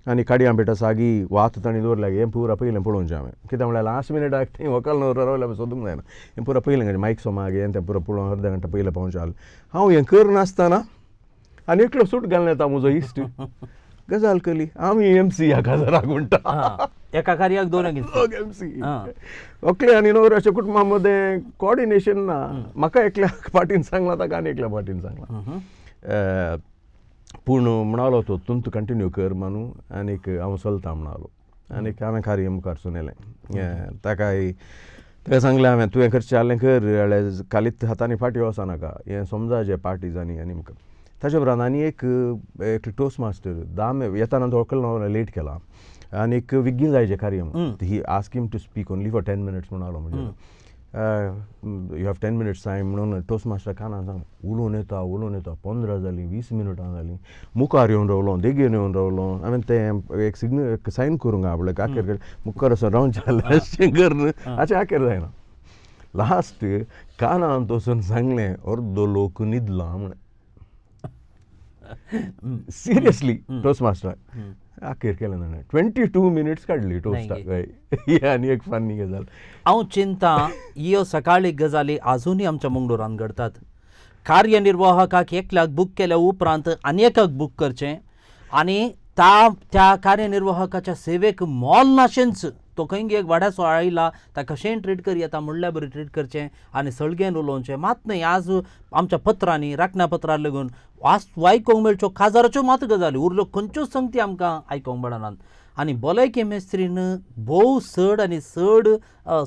आनी काडयां पेट सागी वात तांणी दवरल्या हें पुरा पयलें पळोवचें हांवें, कित्याक म्हळ्यार लास्ट मिनटाक थंय व्हंकल न्हवरो रावल्यार सोदूंक जायना, हें पुरा पयलें मायक सोमाग हें तें पुरा पळोवन अर्द्या घंटा पयलें पावचें आसलें. हांव हें करनासतना आनी एकलो सूट घालून येता म्हजो इश्ट, गजाल केली आमी एम सी ह्या काजाराक म्हणटा एका कार्याक दोन एम सी व्हंकले आनी न्हवऱ्याच्या कुटुंबा मदें कॉर्डिनेशन ना. म्हाका एकल्या पार्टीन सांगलां, ताका आनी एकल्या पार्टीन सांगलां. पूण म्हणालो तो तूं तूं कंटिन्यू कर मानू आनीक हांव चलता म्हणालो आनीक हांवें कार्य मुखार सुनेलें. ताकाय ताका सांगलें हांवें तुवें करचें जालें कर, जाल्यार खालीच हातांनी फाटीं वचो नाका, हें समजाचें पार्टीज आनी आनी मुखार. ताच्या उपरांत आनी एक एक टोस्ट मास्टर दाम येताना तो व्हंकल लेट केला आनीक विग्गीन जायचें कार्य, he ask him to speak only for 10 minutes म्हणालो. म्हणजे you have 10 minutes time म्हणून टोस्ट मास्टर कानान सांग, उलोवन येता उलोवन येता 15 जालीं 20 मिनटां जालीं, मुखार येवन रावलो, देगेन येवन रावलो. हांवें तें एक सिग्नल एक सायन करूंक आपल्याक आखेर मुखार असो रावचें जाल्यार अशें कर हाचें आखेर जायना. लास्ट कानान वचून सांगलें अर्दो लोक न्हिदला म्हणें. सिरियसली टोस्ट मास्टर आखेर केलें ताणें 22 मिनट्स काडली टोस्टाक. ही आनी एक फन्नी गजाल. हांव चिंता ह्यो सकाळी गजाली आजुनूय आमच्या मंगळुरांत घडटात. कार्यनिर्वाहकाक एकल्याक बूक केल्या उपरांत आनी एकाक बूक करचें आनी त्या कार्यनिर्वाहकाच्या सेवेक मोल नाशेंच, तो खंय एक वाड्याचो आयला ताका कशेंय ट्रीट कर येता म्हणल्या बरी ट्रीट करचें आनी सळगेन उलोवचें. मात न्हय आज आमच्या पत्रांनी राखण्या पत्रार लागून आज आयकूंक मेळच्यो काजाराच्यो मात गजाली उरल्यो खंयच्योच संगती आमकां आयकूंक मेळनात. आनी भलायकी मेस्त्रीन भोव चड आनी चड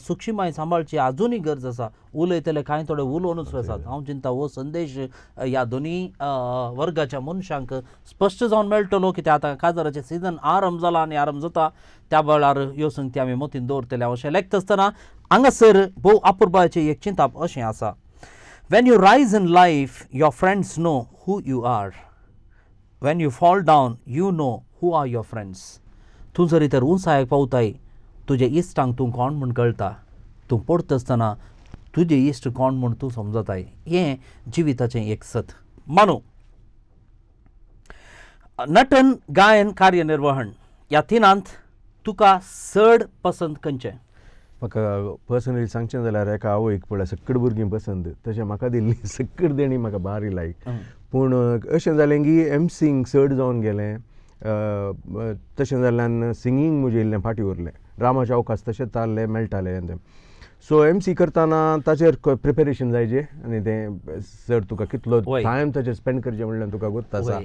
सुक्षीमाय सांबाळची आजुनूय गरज आसा. उलयतले कांय थोडे उलोवनूच आसात. हांव चिंता हो संदेश ह्या दोनूय वर्गाच्या मनशांक स्पश्ट जावन मेळटलो, कित्याक आतां काजाराचें सिजन आरंभ जाला आनी आरंभ जाता त्या वेळार ह्यो संगती आमी मतीन दवरतले. अशें लेखता आसतना हांगासर भोव अपुरबायेचें एक चिंताप अशें आसा. When you rise in life your friends know who you are, when you fall down you know who are your friends. तूं जरी तर उंचायेक पावताय तुजे इश्टांक तूं कोण म्हूण कळटा, तूं पडटा आसतना तुजे इश्ट कोण म्हूण तूं समजताय. हें जिविताचें एक सत. मानू, नटन, गायन, कार्यनिर्वहण ह्या तिनांत तुका चड पसंत खंयचें? म्हाका पर्सनली सांगचें जाल्यार एका आवयक पळय सक्कड भुरगीं पसंत, तशें म्हाका दिल्ली सक्कड देणी म्हाका बारी लायक. पूण अशें जालें की एमसींग चड जावन गेलें, तशें जाल्ल्यान सिंगींग म्हजें इल्लें फाटीं उरलें. ड्रामाचे अवकाश तशेंच आहले मेळटाले. सो एमसी करतना ताचेर प्रिपेरेशन जायचे आनी तें चड तुका कितलो टायम ताचेर स्पेंड करचें म्हणल्यार तुका गोत्त आसा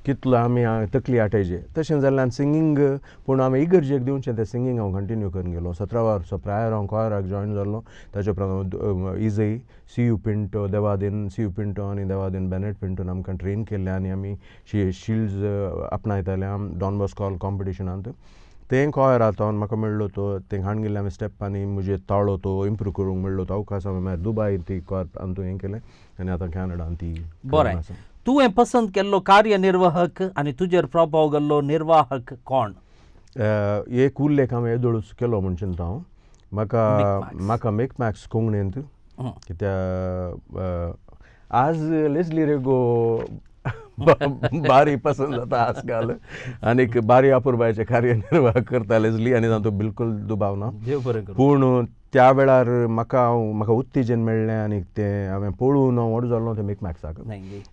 कितलो आमी तकली आटायचे. तशें जाल्ल्यान सिंगींग पूण आमी इगर्जेक दिवचें तें सिंगींग हांव कंटिन्यू करून गेलो. 17 वर्सां प्रायर हांव कॉयराक जॉयन जाल्लो. ताचे उपरांत इजय सी you Pinto देवादीन सी you Pinto आनी देवादीन बेनेट पिंटोन आमकां ट्रेन केल्लें आनी आमी शिल्ड्स आपणायताले डॉन बॉस्को कॉम्पिटिशनांत. तें कॉयर आतां म्हाका मेळ्ळो तो तें हाडून गेल्ले आमी स्टेप आनी म्हजे ताळो तो इम्प्रूव करूंक मेळ्ळो तो अवकाश. हांवें मागीर दुबाय ती कॉयर अंतू हें केलें आनी आतां कॅनडान ती. बरें, तुवें पसंत केल्लो कार्यनिर्वाहक आनी तुजेर प्रभाव घाल्लो निर्वाहक कोण? एक उल्लेख हांवें येदोळूच केलो म्हूण चिंता हांव. म्हाका म्हाका मेकमॅक्स कोंकणींत कित्याक आज लेस्ली रेगो बारी पसंत जाता आजकाल आनीक बारी अपुरबायेचें कार्यनिर्वाह करता लेस्ली आनी तातूंत बिलकुल दुबाव ना. पूण त्या वेळार म्हाका हांव म्हाका उत्तेजन मेळ्ळें आनी तें हांवें पळोवन हांव व्हड जाल्लो तें मेकमॅक्साक.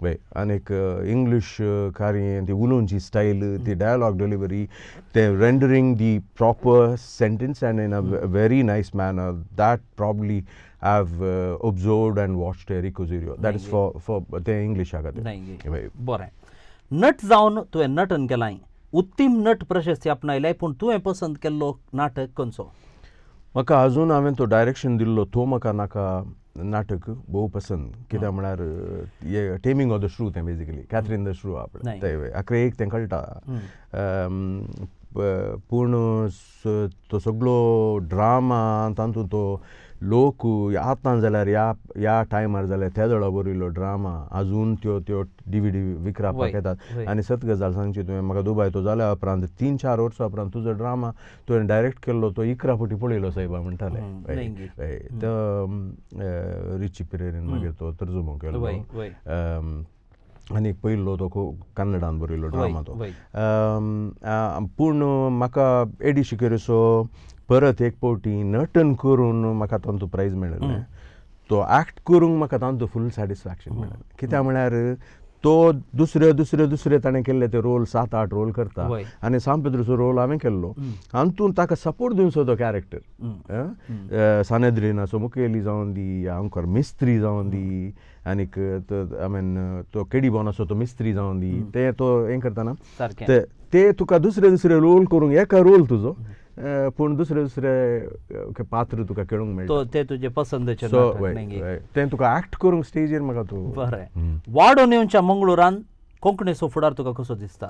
वय, आनीक इंग्लीश कार्य ती उलोवची स्टायल, ती डायलॉग डिलिवरी, तें rendering the proper sentence and in a very nice manner that probably I have observed and watched Eric Ozirio. That is for the English खातीर. बरें, नट जावन तुवें नटन केलां, उत्तीम नट प्रशस्ती आपणायलें, पूण तुवें पसंत केल्लो नाटक खंयचो? म्हाका अजून हांवें तो डायरेक्शन दिल्लो तो म्हाका नाका नाटक भोव पसंत. कित्याक म्हळ्यार टेमिंग ऑफ the श्रू तें बेजिकली कॅथरीन the श्रू आपलें तें आखरे एक तें कळटा. पूण तो सगळो ड्रामा तातूंत तो लोक आतां जाल्यार ह्या ह्या टायमार जाल्यार त्या दोळा बरयल्लो ड्रामा अजून त्यो त्यो DVD विकरापाक येतात. आनी सत गजाल सांगची तुवें म्हाका दुबाय तो जाल्या उपरांत 3-4 वर्सां उपरांत तुजो ड्रामा तुवें डायरेक्ट केल्लो तो 11 फावटी पळयलो सायबा म्हणटाले. तो रिची पिरेरीन मागीर तो तर्जुमो केल्लो आनी पयलो तो कन्नडान बरयल्लो ड्रामा तो. पूण म्हाका एडी शिकेरीचो परत एक फावटी नटन करून म्हाका तांतूं प्रायज मेळिल्लें. तो एक्ट करूंक म्हाका तांतूं फूल सॅटिस्फॅक्शन मेळ्ळें. कित्याक म्हळ्यार तो दुसरे दुसरे दुसरे ताणें केल्ले ते रोल 7-8 रोल करता आनी सांत पेद्रूचो रोल हांवें केल्लो. हातूंत ताका सपोर्ट दिवचो तो कॅरेक्टर सानेद्रिनाचो मुखेली जावन दी, आमकां मिस्त्री जावन दी, आनीक I mean तो केडी बोनाचो तो मिस्त्री जावन दी, ते तो हें करतना ते तुका दुसरे दुसरे रोल करूंक एका रोल तुजो पूण दुसरे दुसरे पात्र तुका खेळूंक मेळटा ते तुजे पसंदेचे. तें तुका एक्ट करूंक स्टेजीर म्हाका तूं. बरें, वाडोवन येवच्या मंगळुरान कोंकणीचो फुडार तुका कसो दिसता?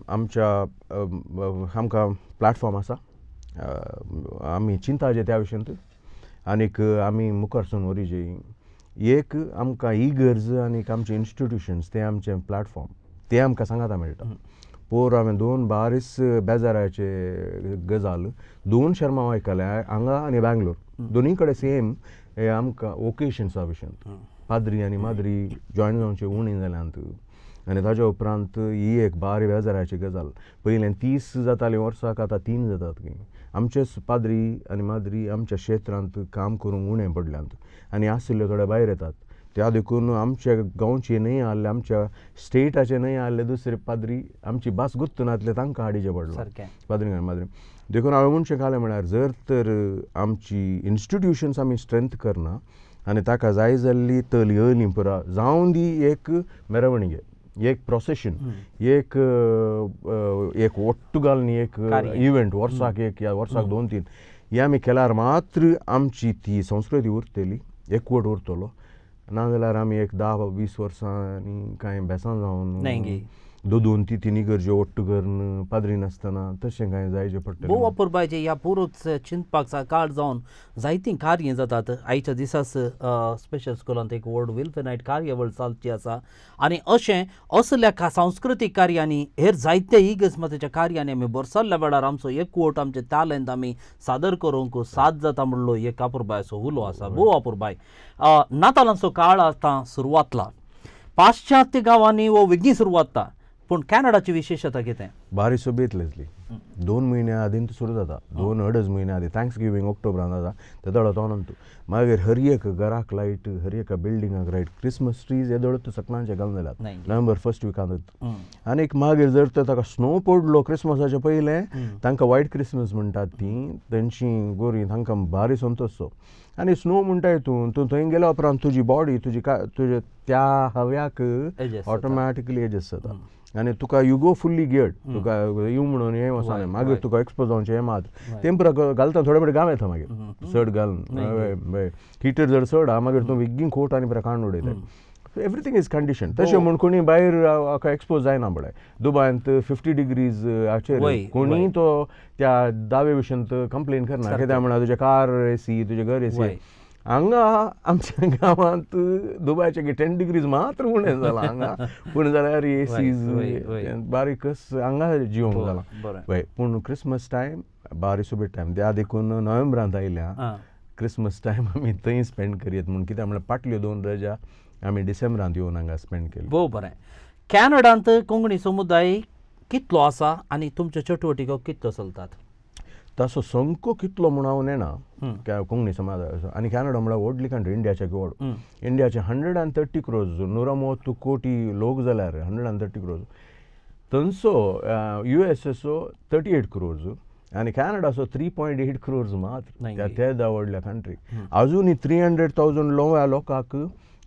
आमच्या आमकां प्लॅटफॉर्म आसा, आमी चिंताचे त्या विशयांत आनीक आमी मुखार वरीचे. एक आमकां इगर्ज आनीक आमचे इन्स्टिट्युशन्स ते आमचे प्लॅटफॉर्म ते आमकां सांगाता मेळटा. पोर हांवें 2 बारीस बेजाराचे गजाल 2 शर्मा आयकले हांगा आनी बेंगलोर दोनूय कडेन सेम हे आमकां वोकेशन्सा विशयांत पाद्री आनी माद्री जॉयन जावचे उणी जाल्यांत. आनी ताज्या उपरांत ही एक बारी बेजाराची गजाल. पयलें 30 जातालीं वर्साक आतां 3 जातात खंय. आमचेच पाद्री आनी माद्री आमच्या क्षेत्रांत काम करूंक उणें पडल्यांत आनी आशिल्ले थोडे भायर येतात. त्या देखून आमच्या गांवचे न्हय आहले आमच्या स्टेटाचे न्हय आहले दुसरे पाद्री आमची भास गुत्त नासले तांकां हाडीचें पडलां पाद्री आनी माद्री. देखून हांवें म्हणचें घालें म्हळ्यार जर तर आमची इन्स्टिट्युशन्स आमी स्ट्रेंथ करना आनी ताका जाय जाल्ली तली अली पुरा जावन दी एक मेरवणिगे, एक प्रोसेशन, एक एक ओट्टू घालून एक इव्हेंट वर्साक एक या वर्साक 2-3 हे आमी केल्यार मात्र आमची ती संस्कृती उरतली, एकवट उरतलो. ना जाल्यार आमी एक 10-20 वर्सां आनी कांय बेसां जावन दोन दोन ती तीन इगर्ज्यो ओट्ट करून पाद्री नासतना तशें कांय जायचें पडटलें. भोव अपुरबायचें ह्या पुरूच चिंतपाक काळ जावन जायतीं कार्यां जातात. आयच्या दिसाच स्पेशल स्कुलांत एक व्हड वेलफेर नायट कार्यावळ चालची आसा आनी अशें असल्या सांस्कृतीक कार्यांनी हेर जायते इगर्ज मातेच्या कार्यांनी आमी भरसल्ल्या वेळार आमचो एकवट, आमचें टॅलंट आमी सादर करूंक साथ जाता म्हणलो एक अपुरबायचो उलो आसा. भोव अपुरबाय. नातालांचो काळ आतां सुरवातला. पाश्चात्य गांवांनी हो वेगळी सुरवात, पूण कॅनडाची विशेशता कितें? बारी सोबीत लेजली 2 म्हयन्या आदीं सुरू जाता, 2-2.5 म्हयन्या आदीं. Thanks giving ऑक्टोबरान जाता तेदोळो तो नंतू मागीर हर एक घराक लायट, हर एका बिल्डिंगाक लायट, क्रिसमस ट्रीज येदोळ सकलांचे घालून जाल्यात नोव्हेंबर फर्स्ट विकांत. आनीक मागीर जर तर ताका स्नो पडलो क्रिसमसाचे पयलें, तांकां व्हायट क्रिसमस म्हणटात ती, तेंची गोरी तांकां भारी संतोश. आनी स्नो म्हणटाय तूं तूं थंय गेल्या उपरांत तुजी बॉडी तुजी तुजे त्या हव्याक ऑटोमॅटिकली एडजस्ट जाता आनी तुका you go fully geared. तुका येवं म्हणून हें वचना, मागीर तुका एक्सपोज जावचें हें मात तेंपरा घालता थोडे थोडे घाम येता मागीर चड घालून हिटर जर चड आहा मागीर तूं बेगीन कोट आनी बरें काडून उडयता. Everything is condition. तशें म्हूण कोणी भायर एक्सपोज जायना पळय. दुबायांत 50 डिग्रीज हाचेर कोणीय तो त्या दावे विशयांत कंप्लेन करना, कित्याक म्हणल्यार तुजें कार एसी, तुजें घर एसी. हांगा आमच्या गांवांत दुबायचे 10 डिग्रीज मात्र उणें जालां हांगा, पूण जाल्यार एसीज बारीकच हांगा जिवंक जालां. हय, पूण क्रिसमस टायम बारी सोबीत टायम. त्या देखून नोव्हेंबरांत आयल्या क्रिसमस टायम आमी थंय स्पेंड करयत म्हूण, कित्याक म्हणल्यार फाटल्यो 2 रजा आमी डिसेंबरांत येवन हांगा स्पेंड केली. भोव बरें. कॅनडांत कोंकणी समुदाय कितलो आसा आनी तुमच्यो चटवटिको कितल्यो चलतात? तसो संको कितलो म्हूण हांव नेणा कोंकणी समाज. आनी कॅनडा म्हळ्यार व्हडली कंट्री, इंडियाच्या व्हड. इंडियाचे 130 क्रोर्स, 130 कोटी लोक जाल्यार 130 क्रोर्स, थंयचो युएसएचो 38 क्रोर्स आनी कॅनडाचो 3.8 क्रोर्स मात्र. त्या व्हडल्या कंट्री अजूनय 300,000 लोव्या लोकांक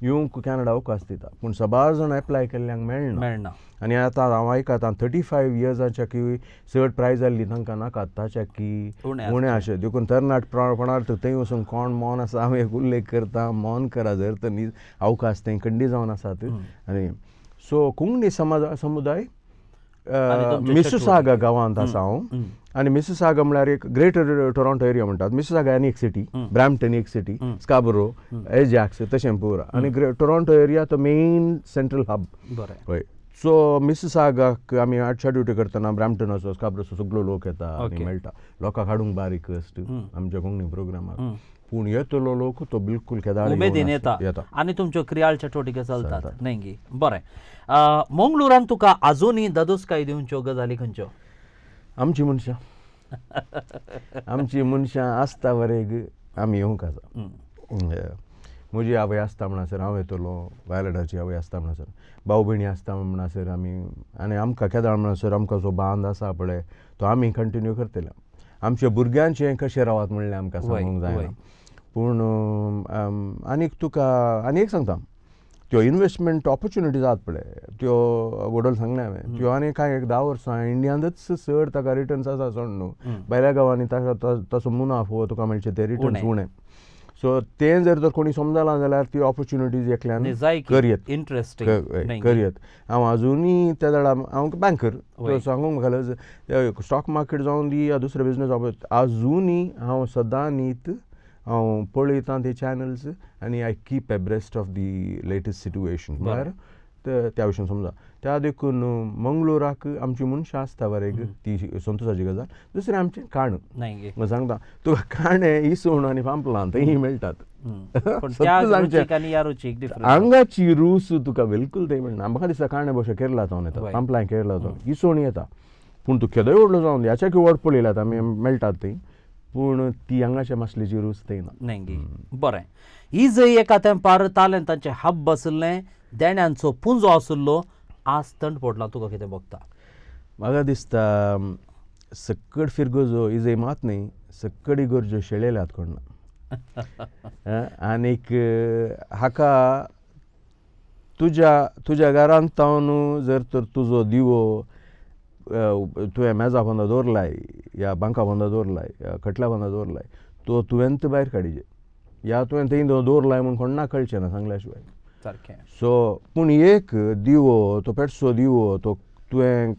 येवंक कॅनडा अवकाश दिता, पूण सबार जाण एप्लाय केल्ल्यांक मेळना. आनी आतां हांव आयकतां 35 इयर्साच्या की चड प्रायज जाल्ली तांकां नाका, ताच्या की उणें अशें. देखून तरणाट कोणार थंय वचून कोण मौन आसा, हांव एक उल्लेख करता, मौन करा जर तर न्ही अवकाश थंय खंडी जावन आसात. आनी सो कोंकणी समाज समुदाय मिसिसागा गांवांत आसा हांव. आनी मिसिसागा म्हळ्यार एक ग्रेटर टोरंटो एरिया म्हणटात. मिसिसागा आनी एक सिटी, ब्रॅम्पटन एक सिटी, स्काबरो, एजॅक्स तशें पुरा. आनी टोरंटो एरिया तो मेन सेंट्रल हब. हय, सो मिसिसागाक आमी आठशा ड्युटी करतना ब्रॅम्पटनाचो, स्काबरोचो सगळो लोक येता आनी मेळटा लोकांक हाडूंक बारीक कश्ट आमच्या कोंकणी प्रोग्रामाक, पूण येतलो लोक तो बिलकुल केदाळ उमेदीन येता आनी तुमच्यो क्रियाळ चटवटिके चलतात न्ही गी. बरें, मंगळुरान तुका आजुनूय दादोसकाय दिवच्यो गजाली खंयच्यो? आमची मनशां, आमची मनशां आसता वरेग आमी येवंक आसा. म्हजी आवय आसता म्हणसर हांव येतलो, वायलटाची आवय आसता म्हणसर, भाव भयणी आसता म्हणसर आमी, आनी आमकां केदाळ म्हणसर आमकां जो बांद आसा पळय तो आमी कंटिन्यू करतले. आमच्या भुरग्यांचें कशें रावत म्हणलें आमकां सांगूंक जायना. पूण आनीक तुका आनी एक सांगता, त्यो इनवेस्टमेंट ऑपॉर्च्युनिटीज आसात पळय त्यो वडोल सांगलें हांवें त्यो, आनी कांय एक 10 वर्सां इंडियांतच चड ताका रिटर्न्स आसा सोड न्हू, भायल्या गांवांनी ताका तसो मुनाफो तुका मेळचे ते रिटर्न्स उणें. सो तें जर तर कोणी समजलां जाल्यार ती ऑपॉर्च्युनिटीज एकल्यान करयत, इंट्रस्टींग करयत. हांव आजुनूय त्या वेळार हांव बँकर सांगूंक म्हाका स्टॉक मार्केट जावन दी या दुसरे बिजनस, आजुनूय हांव सदां नीत हांव पळयतां ते चॅनल्स आनी I keep abreast of the latest situation म्हळ्यार त्या विशयान समजा. त्या देखून मंगळुराक आमची मनशां आसता बरें, ती संतोशाची गजाल. दुसरें आमचें काण, सांगता तुका काणें इसवण आनी पांपलां थंय मेळटात. हांगाची रूच तुका बिलकूल थंय मेळना. म्हाका दिसता काणें भोवशा केरला जावन येता, पांपलां केरला जावन, इसवण येता, पूण तूं केदोय व्हडलो जावन ह्याच्या व्हड पळयल्यात आमी मेळटात थंय, पूण ती हांगाच्या मासलेची रूच थंय ना. बरें, ही जंय एका तेंपार तालेंतांचें हब्ब आशिल्लें, देण्यांचो पुंजो आशिल्लो, आज थंड पडला, तुका कितें भोगता? म्हाका दिसता सक्कड फिरगर्जो इजय मात न्ही, सक्कड इगर्जो शेळयल्यात कोण ना. आनीक हाका तुज्या तुज्या घरांत तावन जर तर तुजो दिवो तुवें मेजा पोंदा दवरलाय या बांका पोंदा दवरलाय या खटल्या पोंदा दवरलाय, तो तुवेंत भायर काडिजे या तुवें थंय दवरलाय म्हूण कोणाक कळचें ना सांगल्या शिवाय. सारकें. सो पूण एक दिवो, तो पेटसो दिवो तो तुवें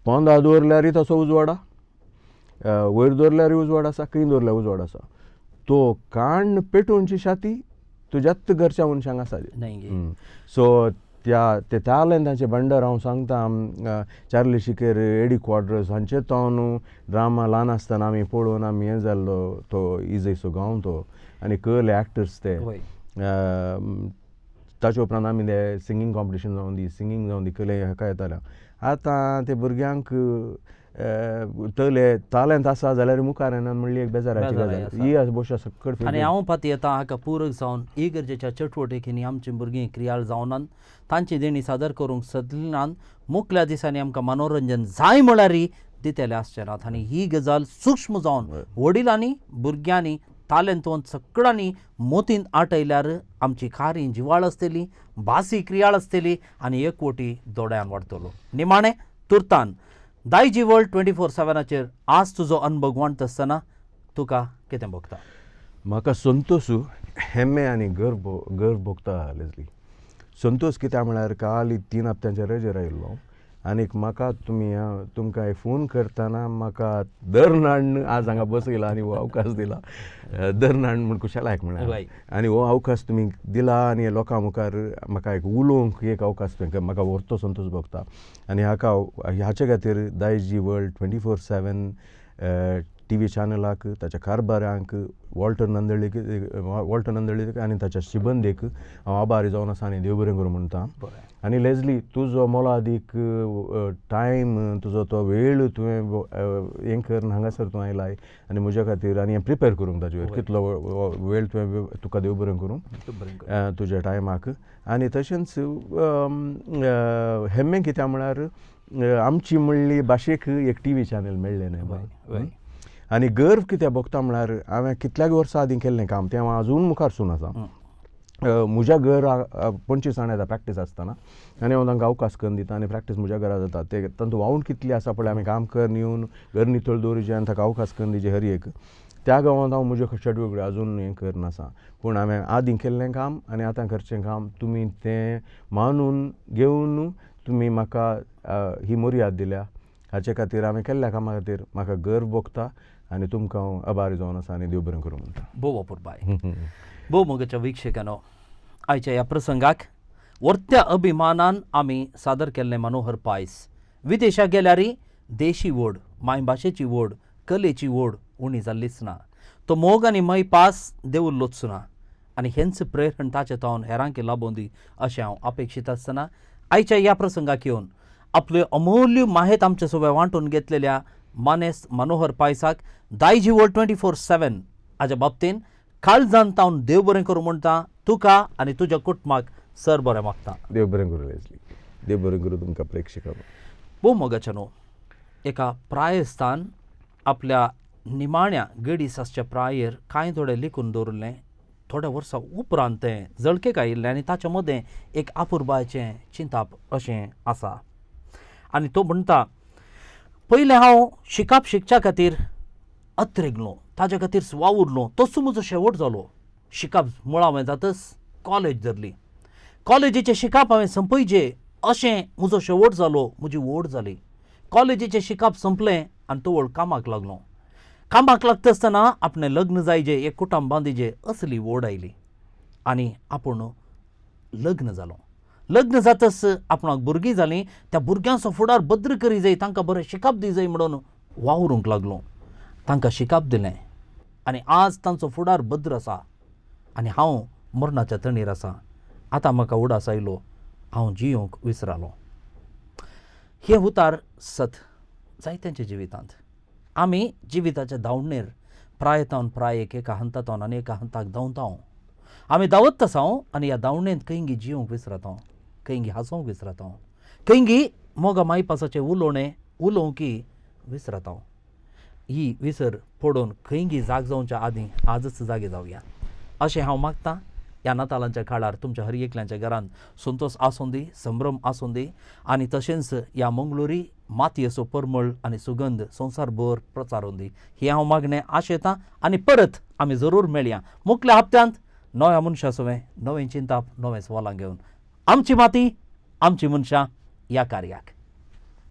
पोंदा दवरल्यारय तसो उजवाड, वयर दवरल्यारय उजवाड आसा, खंय दवरल्यार उजवाड आसा. तो काण्ण पेटोवची शाती तुज्याच घरच्या मनशांक आसा. सो त्या ते तालेंतांचे भांडार हांव सांगता, चार्ली शिकेर, एडी क्वाड्रस हांचे तावन ड्रामा ल्हान आसतना आमी पळोवन आमी हें जाल्लो तो इजयचो गांव तो आनी कहले एक्टर्स ते. ताचे उपरांत आमी ते सिंगींग कॉम्पिटिशन जावन दी, सिंगींग जावन दी, कले हाका येताले. आतां ते भुरग्यांक तले तालेंत आसा जाल्यार मुखार येना म्हणली एक बेजाराची गजाल ही भोवशा सकट. आनी हांव पातयेता हाका पूरक जावन इगर्जेच्या चटवटींनी आमची भुरगीं क्रियाळ जावनात, तांची देणी सादर करूंक सदलिनात. मुखल्या दिसांनी आमकां मनोरंजन जाय म्हळ्यार दितले आसचे नात. आनी ही गजाल सूक्ष्म जावन वडिलांनी भुरग्यांनी तालेंतवंत सगळ्यांनी मोतींत आटयल्यार आमची खारी जिवाळ आसतली, भासी क्रियाळ आसतली आनी एकवटी दोड्यान वाडटलो. निमाणें तुर्तान दायजी वर्ल्ड 24/7 आज तुजो अनुभव वांटता आसतना तुका कितें भोगता? म्हाका संतोशू, हेम्मे आनी गर्व गर्व भोगता लेजली. संतोश कित्याक म्हळ्यार काल 3 हप्त्यांच्या रजेर आयिल्लो आनीक म्हाका तुमी तुमकां फोन करतना म्हाका दर नाण आज हांगा बसयला आनी हो अवकाश दिला. दर नाण म्हूण खुशालायक म्हळ्यार आनी हो अवकाश तुमी दिला आनी लोकां मुखार म्हाका एक उलोवंक एक अवकाश तुवें म्हाका व्हरतो संतोश भोगता. आनी हाका हाचे खातीर दायजी वर्ल्ड 24/7 टीव्ही चॅनलाक, ताच्या कारभारांक, वॉल्टर नंदळीक आनी ताच्या शिबंदीक हांव आभारी जावन आसा आनी देव बरें करूं म्हणटा. आनी लेजली तुजो मोलादीक टायम, तुजो तो वेळ तुवें हें करून हांगासर तूं आयलाय आनी म्हज्या खातीर आनी हें प्रिपेर करूंक ताजेर कितलो वेळ तुवें, तुका देव बरें करूं तुज्या टायमाक. आनी तशेंच हेम्मे कित्याक म्हळ्यार आमची म्हणली भाशेक एक टीव्ही चॅनल मेळ्ळें न्हय. आनी गर्व कित्याक भोगता म्हळ्यार हांवें कितल्याक वर्सां आदीं केल्लें काम तें हांव आजून मुखार सून आसा. म्हज्या घर 25 येता प्रॅक्टीस आसतना आनी हांव तांकां अवकाश करून दिता आनी प्रॅक्टीस म्हज्या घरा जाता. ते तांचो वावण कितली आसा पळय, आमी काम करून येवन घर नितळ दवरिचें आनी ताका अवकाश करून दिवचे हर एक. त्या गांवांत हांव म्हज्यो चटवटी आजून हें करनासा, पूण हांवें आदीं केल्लें काम आनी आतां करचें काम तुमी तें मानून घेवन तुमी म्हाका ही मर्याद दिल्या. हाचे खातीर हांवें केल्ल्या कामा खातीर म्हाका गर्व भोगता आनी तुमकां हांव आभारी जावन आसा आनी देव बरें करूं म्हणटा. भोव अपुरबाय. भोव मोगाच्या वीक्षकांनो, आयच्या ह्या प्रसंगाक वर्त्या अभिमानान आमी सादर केल्लें मनोहर पायस. विदेशाक गेल्यारय देशी ओड, मायभाशेची ओड, कलेची ओड उणी जाल्लीच ना. तो मोग आनी मयपास देवल्लोच ना आनी हेंच प्रेरण ताचे तावन हेरांक लाबोवन दी अशें हांव अपेक्षीत आसतना आयच्या ह्या प्रसंगाक येवन आपल्यो अमूल्य माहेत आमचे सोबे वांटून घेतलेल्या मानेस्त मनोहर पायसाक दायजी वर्ल्ड 24/7 हाज्या बाबतीन काळजान तावन देव बरें करूं म्हणटा. तुका आनी तुज्या कुटुंबाक सर बरें मागता. देव बरें करूं लेजली, देव बरें करूं तुमकां प्रेक्षकांक. भोव मोगाच्या न्हू, एका प्रायस्तान आपल्या निमाण्या गडीस आसच्या प्रायेर कांय थोडें लिखून दवरिल्लें. थोड्या वर्सां उपरांत तें जळकेक आयिल्लें आनी ताच्या मदें एक आपुरबायचें चिंताप अशें आसा. आनी तो म्हणटा, पयलें हांव शिकाप शिकच्या खातीर अत्रेगलो, ताज्या खातीर वावुरलो, तसो म्हजो शेवट जालो. शिकाप मुळावें जातच कॉलेज धरली, कॉलेजीचें शिकाप हांवें संपयचें अशें म्हजो शेवट जालो, म्हजी ओड जाली. कॉलेजीचें शिकाप संपलें आनी तवळ कामाक लागलो. कामाक लागता आसतना आपणें लग्न जायजे, एक कुटुंब बांदिजे असली ओड आयली आनी आपूण लग्न जालो. लग्न जातच आपणाक भुरगीं जालीं, त्या भुरग्यांचो फुडार भद्र करी जाय, तांकां बरें शिकाप दी जाय म्हणून वावरूंक लागलो. तांकां शिकाप दिलें आनी आज तांचो फुडार भद्र आसा आनी हांव मरणाच्या तणीर आसा. आतां म्हाका उडास आयलो, हांव जियोंक विसरालो. हें उतार सत जायत्यांच्या जिवितांत. आमी जिविताच्या धांवणेर प्रायतावन प्रायेक एका हंतातावन आनी एका हंताक धांवता. आमी धांवत आसा आनी ह्या धांवणेंत खंयगी जियोंक विसरता, खंयगी हांसोवंक विसरता, खंयगी मोगा मायपासाचें उलोवणें उलोवंकी विसरता. ही विसर पडून खंयगी जाग जावच्या आदीं आजच जागे जावया अशें हांव मागतां. ह्या नातालांच्या काळार तुमच्या हर एकल्यांच्या घरांत संतोश आसूं दी, संभ्रम आसूं दी आनी तशेंच ह्या मंगळुरी मातयेचो परमळ आनी सुगंध संवसारभर प्रचारून दी ही हांव मागणें आशेतां. आनी परत आमी जरूर मेळया मुखल्या हप्त्यांत नव्या मनशा सवें नवें चिंताप, नवें सवालां घेवन. आमची माती आमची मनशां ह्या कार्याक.